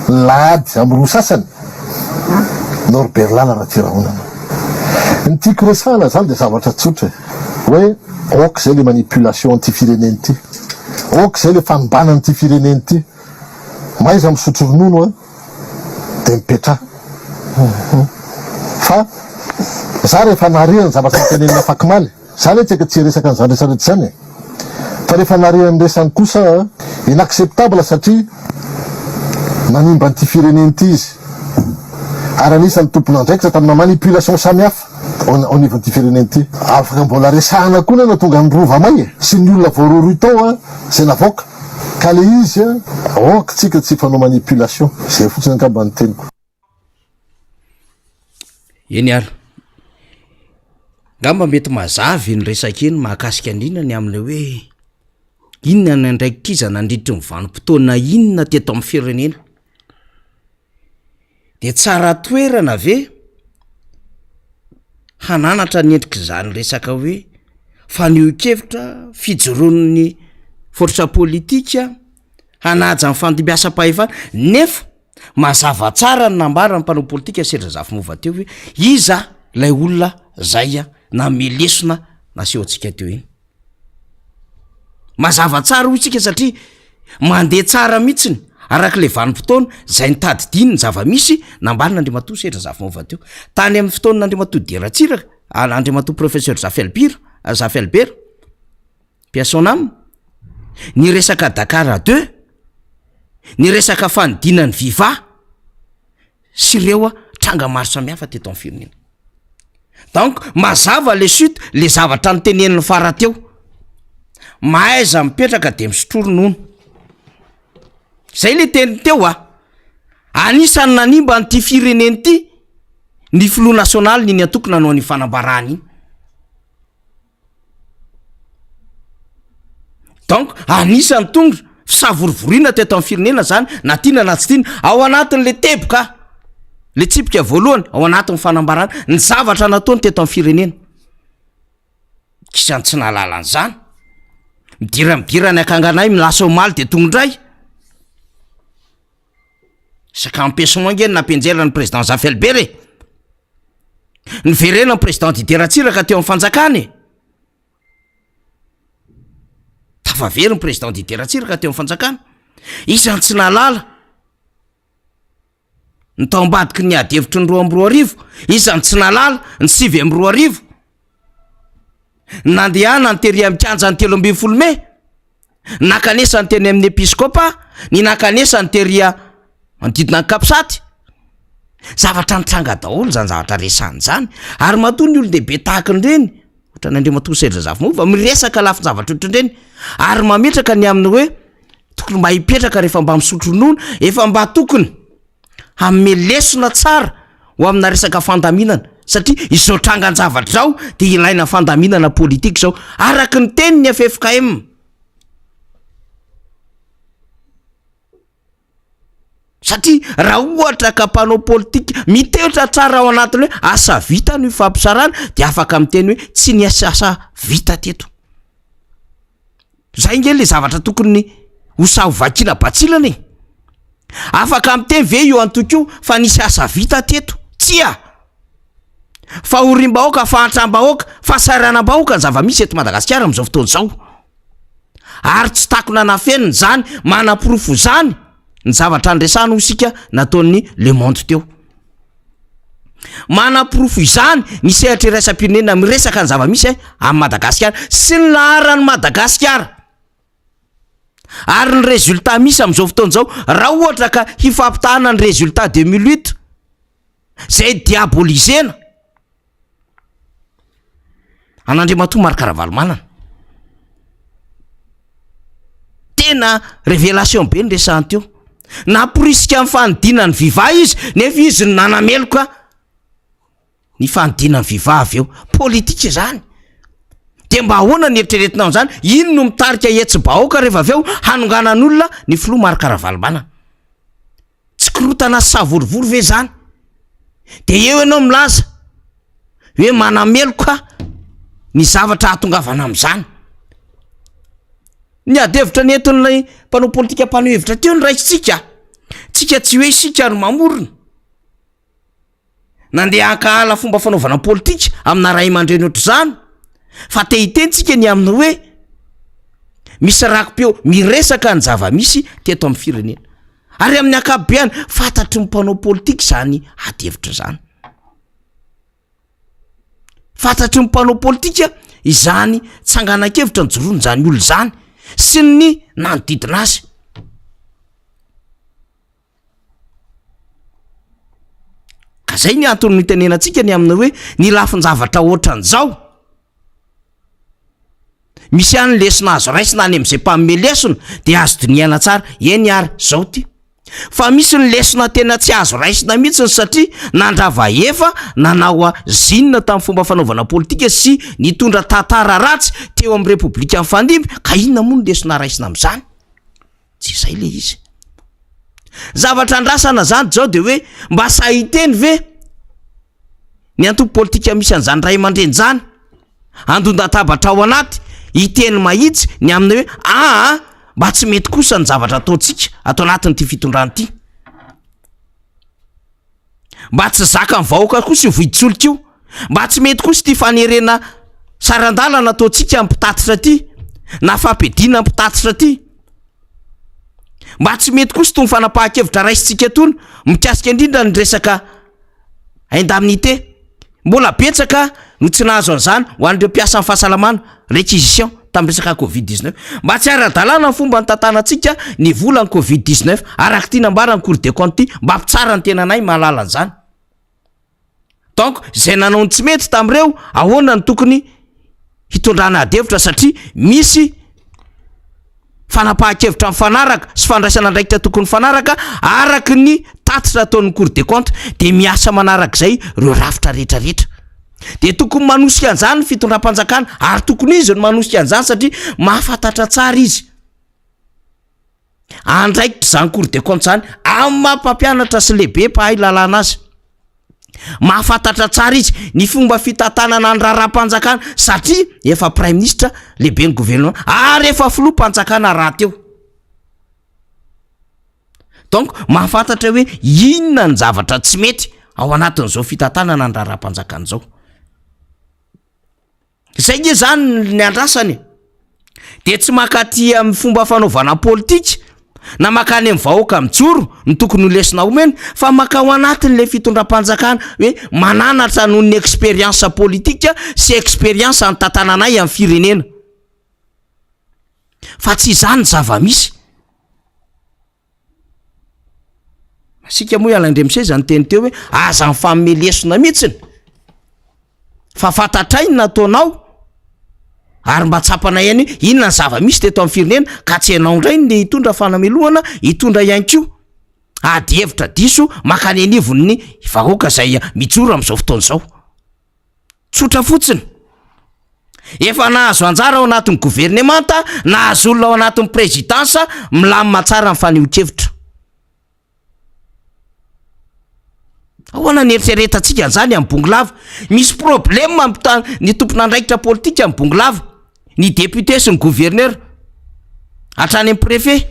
Lahady amin'ny roa sasany, Norbert Lala Ratsirahonana. Ny tiako resahana zany dia zavatra tsotra e, hoe ok zay le manipulation an'ity firenena ity, ok zay le fanimbana an'ity firenena ity, mahaiza misotro ronono an, dia mipetraha. Fa za rehefa nahare ny zavatra notenenina afakomaly, Za anie tsy tsy hiresaka an'izany rehetra rehetra izany e! Fa rehefa nare an'ny resany kosa a! Inacceptable satria nanimba an'ity firenena ity izy ary anisan'ny tompon'andraikitra tamina manipulation samihafa ao anivon'ity firenena ity. Afaka mbola resahana koa anie nahatonga ny rova may e! Sy ny olona voarohirohy tao a! Izay navoaka. Ka le izy a! Ok tsika tsy hifanao manipulation. Izay fotsiny angamba ny teniko. Eny ary. Angamba mety mazava iny resaka iny mahakasika an'inona ny amin'ilay hoe inona ny andraikitr'iza nandritry ny vanim-potoana inona teto amin'ny firenena. De tsara toerana ve hananatra ny endrik'izany resaka hoe fanehoan-kevitra, fijoroan'ny force politika, hanaja ny fandimbiasam-pahefana nefa Mazava tsara ny nambaran'ny mpanao politika Sendra Zafimova teo hoe iza ilay olona zay nanome lesona nasehontsika teo iny. Mazava tsara hoy tsika satria mandeha tsara mihitsiny araka ilay vanim-potoana zay nitadidiany ny zava-misy nambaran'Andriamatoa Sendra Zafimova teo. Tany amin'ny fotoan'Andriamatoa Didier Ratsiraka, Andriamatoa Professeur Zafy Albert, Zafy Albert, Paix à son âme, ny resaka Dakar deux, ny resaka fanodinan'ny Viva sy ireo tranga maro samihafa teto amin'ny firenena. Donc mazava le chute, le zavatra notenenin'ny fara teo, mahaiza mipetraka de misotroa ronono, zay le teny teo a, anisan'ny nanimba an'ity firenena ity ny filoha nasionaly niny antoko nanao an'io fanambarana iny. Donc anisan'ny tonga fisavorovoriana teto amin'ny firenena zany na tiana na tsy tiana, ao anatin'le teboka le tsipika voalohany ao anatin'ny fanambarana ny zavatra nataony teto amin'ny firenena, isan'ny tsy nahalala an'izany, midira midira ny akanganay milasa omaly de tonga indray, isaka empêchement nge ny nampianjera ny président Zafy Albert e. Niverenan'ny président Didier Ratsiraka teo amin'ny fanjakana e! Tafavery ny président Didier Ratsiraka teo amin'ny fanjakana. Iza no tsy nahalala ny tao ambadiky ny ady hevitry ny 2002? Iza no tsy nahalala ny 2009? Nandehana ny tery amin'ny kianjan'ny 13 mey? Nankanesa ny teny amin'ny episkopa, ny nankanesa ny tery manodidina ny capsat. Zavatra nitranga daholo izany zavatra resahina izany, ary matoa ny olon-dehibe tahaka an'ireny, ohatran'ny Andriamatoa Serge Zafimahova, miresaka lafin-javatra ohatran'ireny, ary mametraka ny amin'ny hoe tokony mba hipetraka rehefa mba misotro ronono, efa mba tokony hanome lesona tsara. ho amina resaka fandaminana satria izao trangan-javatra izao dia ilaina fandaminana politika izao araka ny tenin'ny ffkm. Satria raha ohatra ka mpanao politika mitoetra tsara ao anatin'ny hoe asa vita ny fampisarahana dia afaka miteny hoe tsy nisy asa vita teto. Zay nge le zavatra tokony ho sahy ho vakiana batsilana e! Afaka miteny ve io antoko io fa nisy asa vita teto? Tsia! Fahoriam-bahoaka, fahantram-bahoaka, fahasahiranam-bahoaka ny zava-misy eto Madagasikara amin'izao fotoana izao. Ary tsy takona nafenina izany, manaporofo izany ny zavatra niresahana hoy isika nataon'ny Le Monde teo. Manaporofo izany ny sehatra iraisam-pirenena miresaka ny zava-misy amin'i Madagasikara sy ny laharan'i Madagasikara. Ary ny résultat misy amin'izao fotoana izao, raha ohatra ka hifampitahana ny résultat 2008 izay diabolisena, an'Andriamatoa Marc Ravalomanana. Tena révélation be ny resahany teo. Namporisika ny fanodinan'ny Viva izy nefa izy no nanameloka ny fanodinan'ny Viva avy eo. Politika izany. De mba ahoana ny eritreretinao an'izany? Ino no mitarika hetsi-bahoaka rehefa avy eo hanonganan'olona ny filoha Marc Ravalomanana? Tsy korontana sy savorovoro ve izany? De eo ianao milaza hoe manameloka ny zavatra ahatongavana amin'izany. Ny ady hevitra nentin'ilay mpanao politika mpaneho hevitra teo no raisintsika. Tsika tsy hoe isika no mamorona. Nandeha hankahala fomba fanaovana politika amina ray aman-dreny ohatr'izany fa te hiteny tsika ny amin'ny hoe misy raki-peo miresaka ny zava-misy teto amin'ny firenena. Ary amin'ny ankapobeany fantatry ny mpanao politika izany ady hevitra izany. Fantatry ny mpanao politika izany tsanganan-kevitra nijoroan'izany olona izany sy ny nanodidina azy. Ka zay ny antony nitenenantsika ny amin'ny hoe ny lafin-javatra ohatran'izao. Misy ihany lesona azo raisina any amin'izay mpanome lesona de azo dinihana tsara, eny ary zao ty. Fa misy ny lesona tena tsy azo raisina mihitsiny satria nandrava efa nanao zinona tamin'ny fomba fanaovana politika sy nitondra tantara ratsy teo amin'ny repoblika nifandimby ka inona moa ny lesona raisina amin'izany? Tsy izay le izy. Zavatra andrasana zany zao de hoe mba sahy hiteny ve ny antoko politika misy an'izany ray aman-dreny zany andondatabatra ao anaty hiteny mahitsy ny amin'ny hoe aa mba tsy mety kosa ny zavatra ataontsika ato anatin'ity fitondrana ity. Mba tsy zakan'ny vahoaka kosa io vidin-tsolika io. Mba tsy mety kosa ity fanerena saran-dalana ataontsika amin'ny mpitatitra ity na fampiadiana amin'ny mpitatitra ity. Mba tsy mety kosa itony fanapahan-kevitra raisintsika itony mikasika indrindra ny resaka indemnité. Mbola betsaka no tsy nahazo an'izany ho an'ireo mpiasan'ny fahasalamana, réquisition, tamin'ny resaka covid 19. Mba tsy ara-dalàna ny fomba nitantanantsika ny volan'ny covid 19, araka ity nambaran'ny cour des comptes ity, mba mpitsara ny tenanay mahalala an'izany. Donc izay nanao ny tsy mety tamin'ireo, ahoana no tokony hitondrana ady hevitra satria misy fanapahan-kevitra mifanaraka sy fandraisana andraikitra tokony mifanaraka araka ny tatitra ataon'ny cour des comptes de miasa manarak'izay ireo rafitra rehetra rehetra de tokony manosika an'izany ny fitondram-panjakana ary tokony izy no manosika an'izany satria mahafantatra tsara izy andraikitra izany cour des comptes izany amin'ny maha mpampianatra sy lehibe mpahay lalàna azy Mahafantatra tsara izy ny fomba fitantanana ny raharaham-panjakana satria efa praiminisitra, lehiben'ny governemanta ary efa filoham-panjakana rahateo. Donc mahafantatra hoe inona ny zavatra tsy mety ao anatin'izao fitantanana ny raharaham-panjakana izao. Zay nge zany ny andrasana e! De tsy mankaty amin'ny fomba fanaovana politika na mankany amin'ny vahoaka mijoro no tokony ho lesona omena fa mankao anatin'le fitondram-panjakana hoe mananatra noho ny expérience politique sy expérience nitantananay amin'ny firenena fa tsy izany ny zava-misy. Isika moa Alain Andriamiseza niteny teo hoe aza mifanome lesona mihitsiny fa fantatray ny nataonao ary mba tsapanay ihany hoe inona ny zava-misy teto amin'ny firenena ka tsy ianao indray no hitondra fanamelohana hitondra ihany koa. Ady hevitra diso mankany anivon'ny vahoaka izay mijoro amin'izao fotoana izao. Tsotra fotsiny. Efa nahazo anjara ao anatin'ny governemanta, nahazo olona ao anatin'ny prezidansa, milamina tsara ny fanehoan-kevitra. Ahoana ny eritreretantsika an'izany amin'ny Bongolava? Misy problème amin'ny ny tompon'andraikitra politika amin'ny Bongolava, ny député sy ny gouverneur, hatrany amin'ny préfet.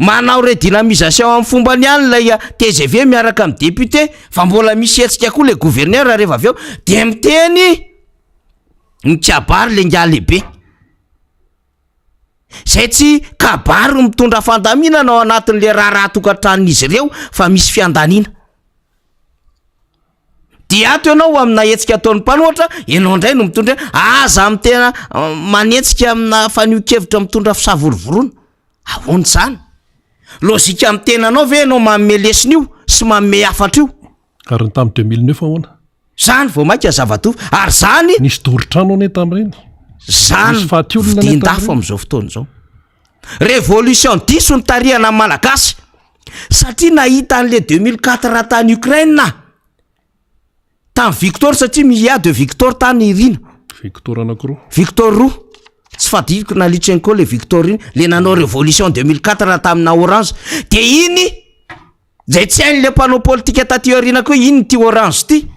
Manao redynamisation amin'ny fombany ihany ilay tgv miaraka amin'ny député, fa mbola misy hetsika koa ilay gouverneur rehefa avy eo, dia miteny mikabary ilay ingahy lehibe. Izay tsy kabary mitondra fandaminana ao anatin'le raharaha tokantranon'izy ireo fa misy fiandaniana. Dia ato ianao amina hetsika ataon'ny mpanohitra, ianao indray no mitondra hoe aza mitena manetsika amina fanehoan-kevitra mitondra fisavorovoroana. Ahoana izany? Lojika amin'ny tenanao ve ianao manome lesona io sy manome hafatra io? Ary ny tamin'ny 2009 ahoana? Zany vao mainka zava-doza. Ary zany. Nisy doro trano anie tamin'ireny. Zany Nisy faty olona anie vidin-dafo tamin'ireny. amin'izao fotoana izao. Révolution diso nitarihana ny Malagasy. Satria nahita an'le 2004 tany Ukraine. Tamin'ny Victor satria mi y a de Victor tany Irina. Victor anankiroa. Victor roa. Tsy fadidiko na Litchenko le Victor iny. Le nanao révolution 2004 tamina Orange. De iny. Zay tsy hain'le mpanao politika taty aoriana koa inona ity orange ity?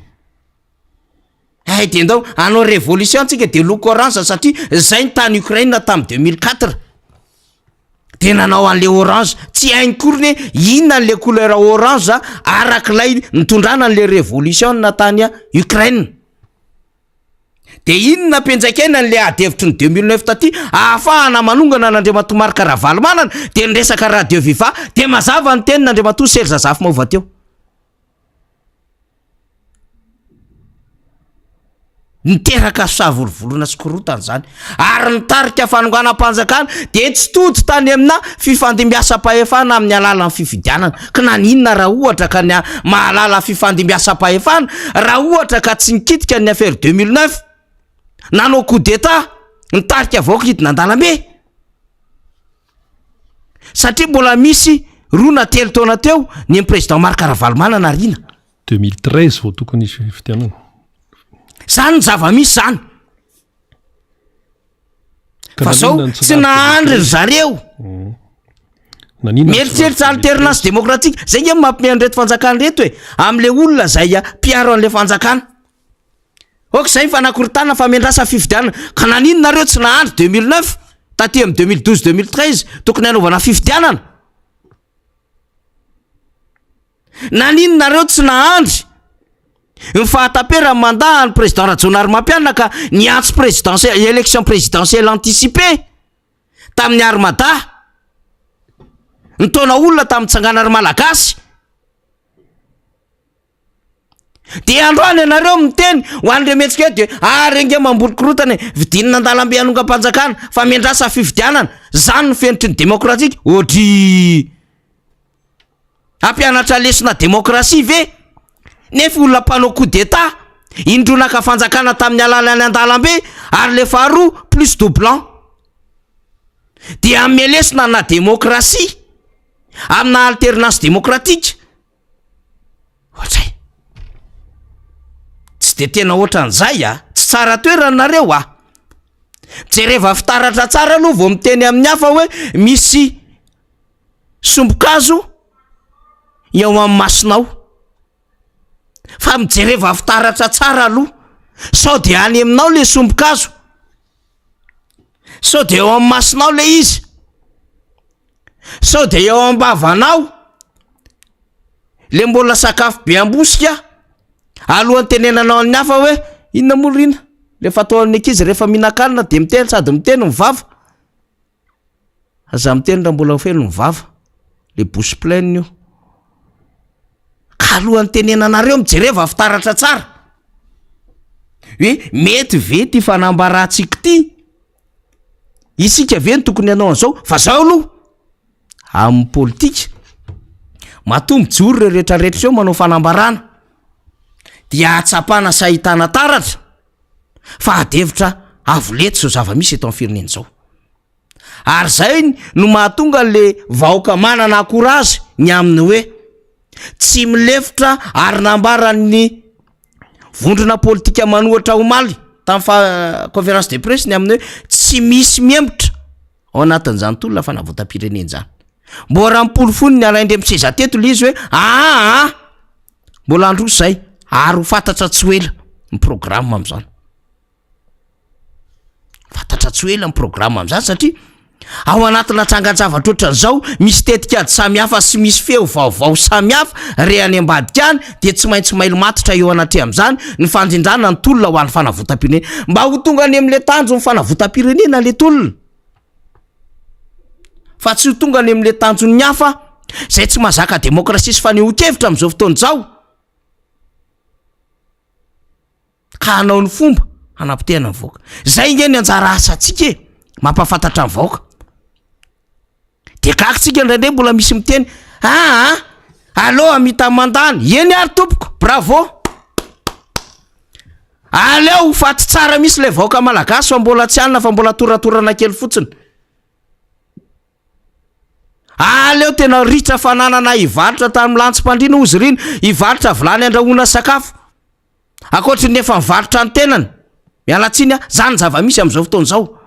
Hay de ndao hanao révolution tsika de loko orange satria zay ny tany Ukraine tamin'ny 2004 de nanao an'le orange, tsy hainy kory ny hoe inona an'le couleur orange arak'ilay nitondrana an'le révolution tany Ukraine. Dia iny nampianjaikaina an'ilay ady hevitry ny 2009 taty ahafahana manongana an'Andriamatoa Marc Ravalomanana dia ny resaka Radio Viva dia mazava ny tenin'Andriamatoa Serge Zafimahova teo. Niteraka savorovoroana sy korontana izany ary nitarika fanonganam-panjakana dia tsy tody tany amina fifandimbiasam-pahefana amin'ny alalan'ny fifidianana. Ka naninona raha ohatra ka ny mahalala fifandimbiasam-pahefana, raha ohatra ka tsy nikitika ny affaire 2009, nanao coup d'état, nitarika vahoaka hidina an-dalambe? Satria mbola misy roa na telo taona teo ny an'i président Marc Ravalomanana ariana. 2013 vao tokony hisy fifidianana. Zany ny zava-misy zany. Fa zao tsy nahandry ry zareo. Mm. Mieritreritra alternance démocratique, zay nge mampime an'ireto fanjakana ireto e, am'le olona zay mpiaro an'le fanjakana. Ok zay ny fanakorontanana fa miandrasa fifidianana. Ka naninona nareo tsy nahandry 2009 taty am 2012 2013 tokony hanaovana fifidianana? Naninona nareo tsy nahandry ny fahataperan'ny mandat an'i président Rajaonarimampianina ka niantso présidentielle élection présidentielle anticipée tamin'ny armada nitaona olona tamin'ny tsangana ry malagasy Dia androany ianareo miteny ho an'ireo mihetsika eo dia ary ange mamboly korotana e, vidinina an-dalambe hanongam-panjakana fa miandrasa fifidianana, zany no fenitry ny demokratika, ohatry hampianatra lesona demokrasia ve? Nefa olona mpanao coup d'état, indroa naka fanjakana tamin'ny alalan'ny an-dalambe ary le faharoa plus doublant. Dia hanome lesona na demokrasia amina alternance démocratique. Ohatray. Tsy de tena ohatran'izay a! Tsy tsara toerana nareo a! Jereva fitaratra tsara aloha vao miteny amin'ny hafa hoe misy sombin-kazo eo amin'ny masonao. Fa mijereva fitaratra tsara aloha sao de any aminao le sombin-kazo. Sao de eo amin'ny masonao le izy. Sao de eo am-bavanao le mbola sakafo be ambosika alohan'ny tenenanao amin'ny hafa hoe inona moa ry ina le fataon'ny ankizy rehefa mihinan-kanina de miteny sady miteny ny vava, aza miteny raha mbola feno ny vava, le bouche pleine io, ka alohan'ny tenenanareo mijereva fitaratra tsara hoe mety ve ty fanambarantsika ty? Isika ve no tokony hanao an'izao? Fa zao aloha, amin'ny politika, matoa mijoro ireo rehetra rehetra ireo manao fanambarana, dia ahatsapana sy ahitana taratra fa ady hevitra avo lenta izao zava-misy eto amin'ny firenena izao. Ary izay no mahatonga an'le vahoaka manana courage ny amin'ny hoe. Tsy milefitra ary nambaran'ny vondrona politika manohatra omaly tamin'ny fa conférence de presse ny amin'ny hoe tsy misy mihemotra ao anatin'izany tolona fanavotam-pirenena izany. Mbola raha nipolofony ny alain-dRemseza teto ilay izy hoe aa mbola handroso izay ary ho fantatra tsy ho ela ny programme amin'izany. Fantatra tsy ho ela ny programme amin'izany satria ao anatina trangan-javatra ohatran'izao misy tetikady samihafa sy misy feo vaovao samihafa re any ambadika any dia tsy maintsy mailo matotra eo anatrehan'izany ny fandrindrana ny tolona ho an'ny fanavotam-pirenena mba ho tonga any amin'ilay tanjon'ny fanavotam-pirenena ilay tolona fa tsy ho tonga any amin'ilay tanjon'ny hafa izay tsy mahazaka demokrasia sy fanehoan-kevitra amin'izao fotoana izao. ka hanao ny fomba hanapotehana ny vahoaka. Zay nge ny anjara asantsika e, mampahafantatra ny vahoaka. De gaga tsika indraindray mbola misy miteny aa aleo hamita mandany, eny ary tompoko, bravo. Aleo ho faty tsara mihitsy ilay vahoaka malagasy fa mbola tsy anona fa mbola toratorana kely fotsiny. Aleo tena ritra fananana hivarotra tany milantsy-pandriana hozy ireny, hivarotra vilany andrahoana sakafo. Ankoatry ny efa mivarotra ny tenany. Miala tsiny a, zany ny zava-misy amin'izao fotoana izao.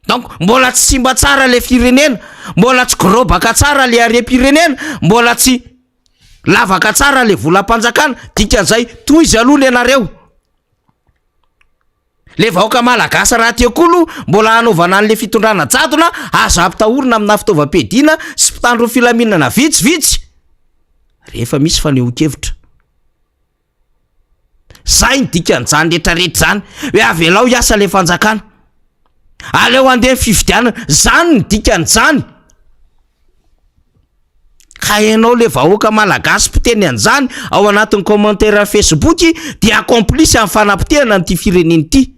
Donc mbola tsy simba tsara le firenena, mbola tsy gorobaka tsara le harem-pirenena, mbola tsy lavaka tsara le volam-panjakana, dikan'izay tohizo aloha ny anareo. Le vahoaka malagasy rahateo koa aloha mbola hanaovana an'le fitondrana jadona, aza ampitahorina amina fitaovam-piadiana sy mpitandro ny filaminana vitsivitsy rehefa misy fanehoan-kevitra. Zay ny dikan'izany retraretra zany hoe avelao hiasa le fanjakana, aleo handeha ny fifidianana, zany ny dikan'izany. Ka ianao le vahoaka malagasy mpiteny an'izany ao anatin'ny commentaire Facebook dia complice amin'ny fanapotehana an'ity firenena ity.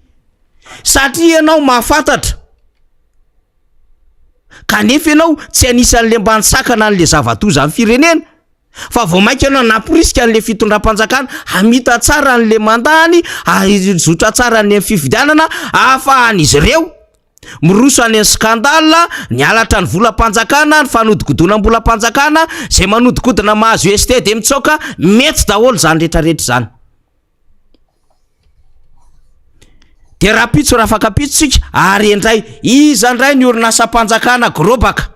Satria ianao mahafantatra kanefa ianao tsy anisan'le mba nisakana an'le zava-doza amin'ny firenena fa vao mainka ianao namporisika an'le fitondram-panjakana hamita tsara an'le mandat-ny ary hizotra tsara any amin'ny fifidianana ahafahan'izy ireo Miroso any amin'ny scandale, ny halatra ny volam-panjakana, ny fanodikodonam-bolam-panjakana, izay manodikodina mahazo ST dia mitsoaka, mety daholo izany rehetra rehetra izany. Dia rahampitso rafakampitso tsika ary indray iza indray ny orinasam-panjakana grobaka?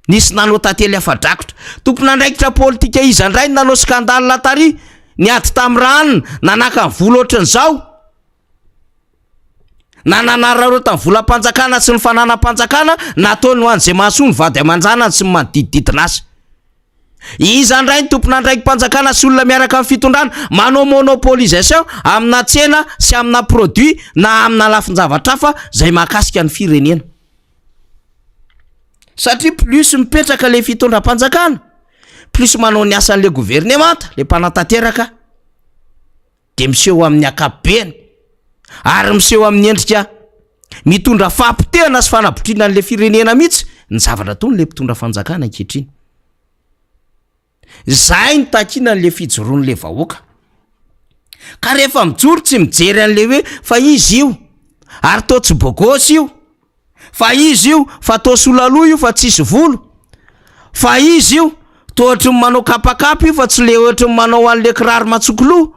Nisy nanao tantely afa-drakotra. Tompon'andraikitra politika iza indray no nanao scandale tary? Niady tamin'ny ranona, nanaka ny vola ohatran'izao? Na nanararaota ny volam-panjakana sy ny fananam-panjakana nataony ho an'izay mahasoa ny vady aman-janany sy ny manodidididina azy. Iza indray ny tompon'andraiki-panjakana sy olona miaraka amin'ny fitondrana manao monopolisation amina tsena sy amina produit na amina lafin-javatra hafa izay mahakasika ny firenena? Satria plus mipetraka ilay fitondram-panjakana, plus manao ny asan'ilay governemanta, ilay mpanatanteraka. dia miseho amin'ny ankapobeny ary miseho amin'ny endrika mitondra fahapotehana sy fanabotriana an'ilay firenena mihitsy ny zavatra ataon'ilay mpitondra fanjakana ankehitriny. Izay no takiana an'ilay fijoroan'ilay vahoaka. Ka rehefa mijoro tsy mijery an'ilay hoe fa izy io ary toa tsy bogosy io, Fa izy io fa toa sola loha io fa tsisy volo Fa izy io toa ohatry ny manao kapakapa io fa tsy le ohatry ny manao an'le kiraro matsoko loha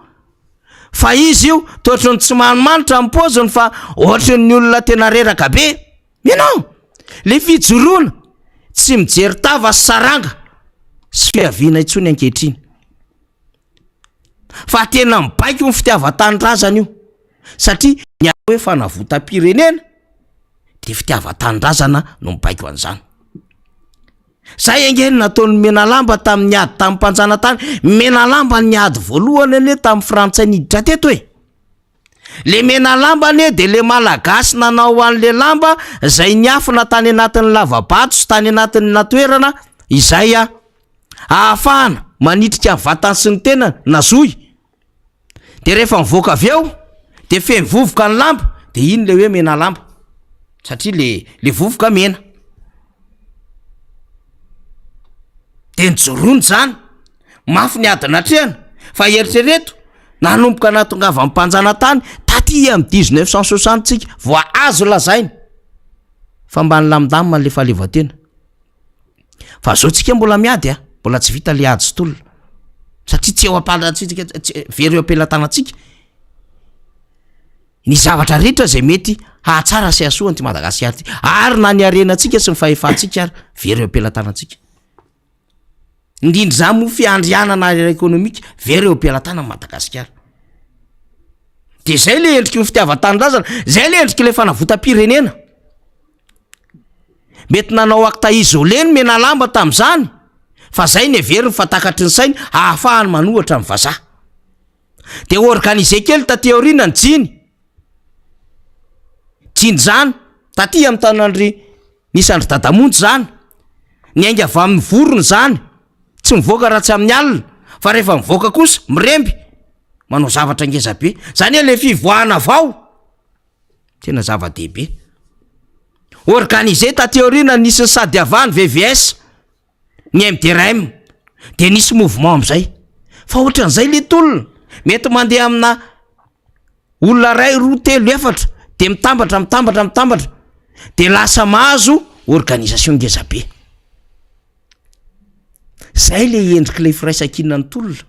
Fa izy io toa ohatry ny tsy manimanitra ny paoziny fa ohatry ny olona tena reraka be Mais non! Le fijoroana tsy mijery tava sy saranga sy fiaviana intsony ankehitriny Fa tena mibaiko ny fitiavan-tanindrazana io satria ny atao hoe fanavotam-pirenena dia fitiavan-tanindrazana no mibaiko an'izany. Zay ange no nataon'ny Menalamba tamin'ny ady tamin'ny mpanjanatany. Menalamba ny ady voalohany anie tamin'ny frantsay niditra teto e. Le Menalamba anie de le Malagasy nanao an'le lamba zay niafina tany anatin'ny lava-bato sy tany anatin'ny toerana izay ahafahana manitrika ny vatany sy ny tenany na zohy. De rehefa mivoaka avy eo de feno vovoka ny lamba de iny le hoe mena lamba satria le le vovoka mena. De nijoroany zany, mafy ny ady natrehana fa eritrereto nanomboka nahatongavan'ny mpanjanatany taty amin'ny 1960 tsika vao azo lazaina fa mba nilamindamina le fahaleovantena. Fa zao tsika mbola miady a, mbola tsy vita le ady sy tolona. Satria tsy eo am-palatsika, tsy very eo am-pelatanantsika ny zavatra rehetra zay mety hahatsara sy hahasoa an'ity Madagasikara ity. Ary na ny harenantsika sy ny fahefantsika ary very eo am-pelatanantsika. Indrindra izany moa fiandrianana ara-ekonomika very eo am-pelatanan'i Madagasikara. De zay le endriky ny fitiavan-tanindrazana, zay le endriky le fanavotam-pirenena. Mety nanao acte isolé ny Menalamba tamin'izany fa zay ny heveriny fa takatry ny sainy ahafahany manohatra ny vazaha. De organisé kely taty aoriana ny jiny. Jiny zany taty amin'ny tanandry nisy an-dry Dadamonjy zany. Niainga avy amin'ny vorona zany, tsy mivoaka raha tsy amin'ny alina fa rehefa mivoaka kosa miremby manao zavatra ngeza be. Zany hoe le fivoahana vao. Tena zava-dehibe. Organisé taty aoriana nisy ny Sadiava, ny VVS, ny MDRM. De nisy mouvement am'zay. Fa ohatran'izay le tolona. Mety mandeha amina olona ray, roa, telo, efatra, de mitambatra, mitambatra, mitambatra. De lasa mahazo organisation ngeza be. Zay le endrik'ilay firaisankinan'ny tolona.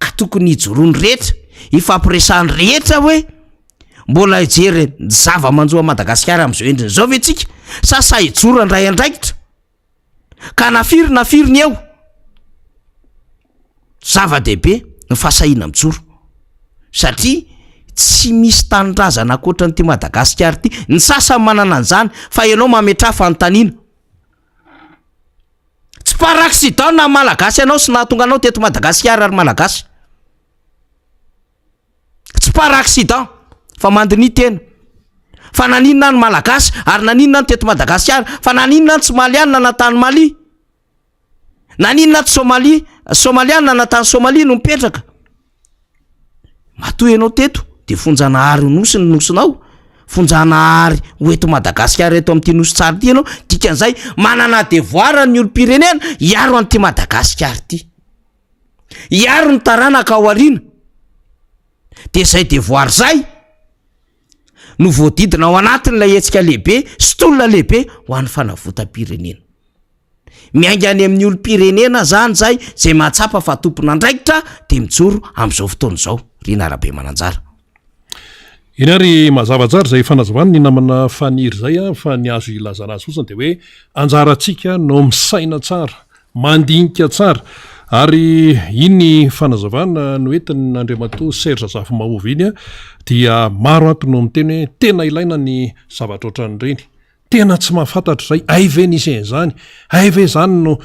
Ka tokony hijoroan'ny rehetra, hifampiresahan'ny rehetra hoe mbola hijery ny zava-manjo an'i Madagasikara amin'izao endriny izao ve tsika sa sahy hijoro handray andraikitra? Ka na firy na firy ny eo, zava-dehibe ny fahasahiana mijoro satria tsy misy tanindrazana ankoatra an'ity Madagasikara ity, ny sasany manana an'izany fa ianao mametraha fanontaniana. Tsy par accident naha malagasy anao sy nahatonga anao teto Madagasikara ry malagasy. Tsy par accident fa mandiniha tena. Fa naninona aho no malagasy ary naninona aho no teto Madagasikara? Fa naninona aho no tsy malianina na tany Mali? Naninona aho tsy Somalia, somalianina na tany Somalia no mipetraka? Matoa ianao teto de fonjanahary ho nosy ny nosinao, fonjanahary ho eto Madagasikara eto amin'ity nosy tsara ity ianao, dikan'izay manana devoir ny olom-pirenena hiaro an'ity Madagasikara ity, hiaro ny taranaka ao aoriana, de zay devoir zay no voadidina ao anatin'ilay hetsika lehibe sy tolona lehibe ho an'ny fanavotam-pirenena. Miainga any amin'ny olom-pirenena zany zay, zay mahatsapa fa tompon'andraikitra de mijoro amin'izao fotoana izao, Rina Rabemananjara. Eny ary mazava tsara izay fanazavana ny namana Faniry izay a, fa ny azo ilazana azy fotsiny dia hoe anjarantsika no misaina tsara, mandinika tsara ary iny fanazavana noentin'Andriamatoa Serge Zafimahova iny dia maro ato no miteny hoe tena ilaina ny zavatra ohatran'ireny. Tena tsy mahafantatra izay, hay ve nisy an'izany, hay ve izany no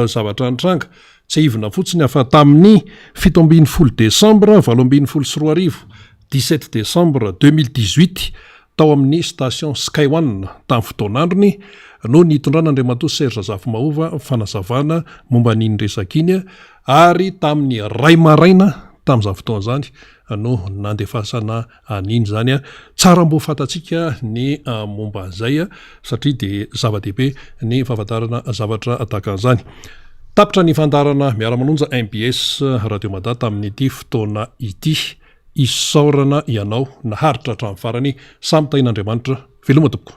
zavatra nitranga. Tsiahivina fotsiny fa tamin'ny 17 desambra 2018, dix-sept décembre 2018, tao amin'ny station Sky One tamin'ny fotoan'androny no nitondran'Andriamatoa Serge Zafimahova fanazavana momba an'iny resaka iny ary tamin'ny iray maraina tamin'izany fotoana izany no nandefasana an'iny izany. Tsara mbo fantatsika ny momba an'izay satria dia zava-dehibe ny fahafantarana zavatra tahaka an'izany. Tapitra ny fandaharana Miara-manonja mbs Radio Mada tamin'ity fotoana ity. Isaorana ianao naharitra hatramin'ny farany. Samy tahin'Andriamanitra. Veloma tompoko.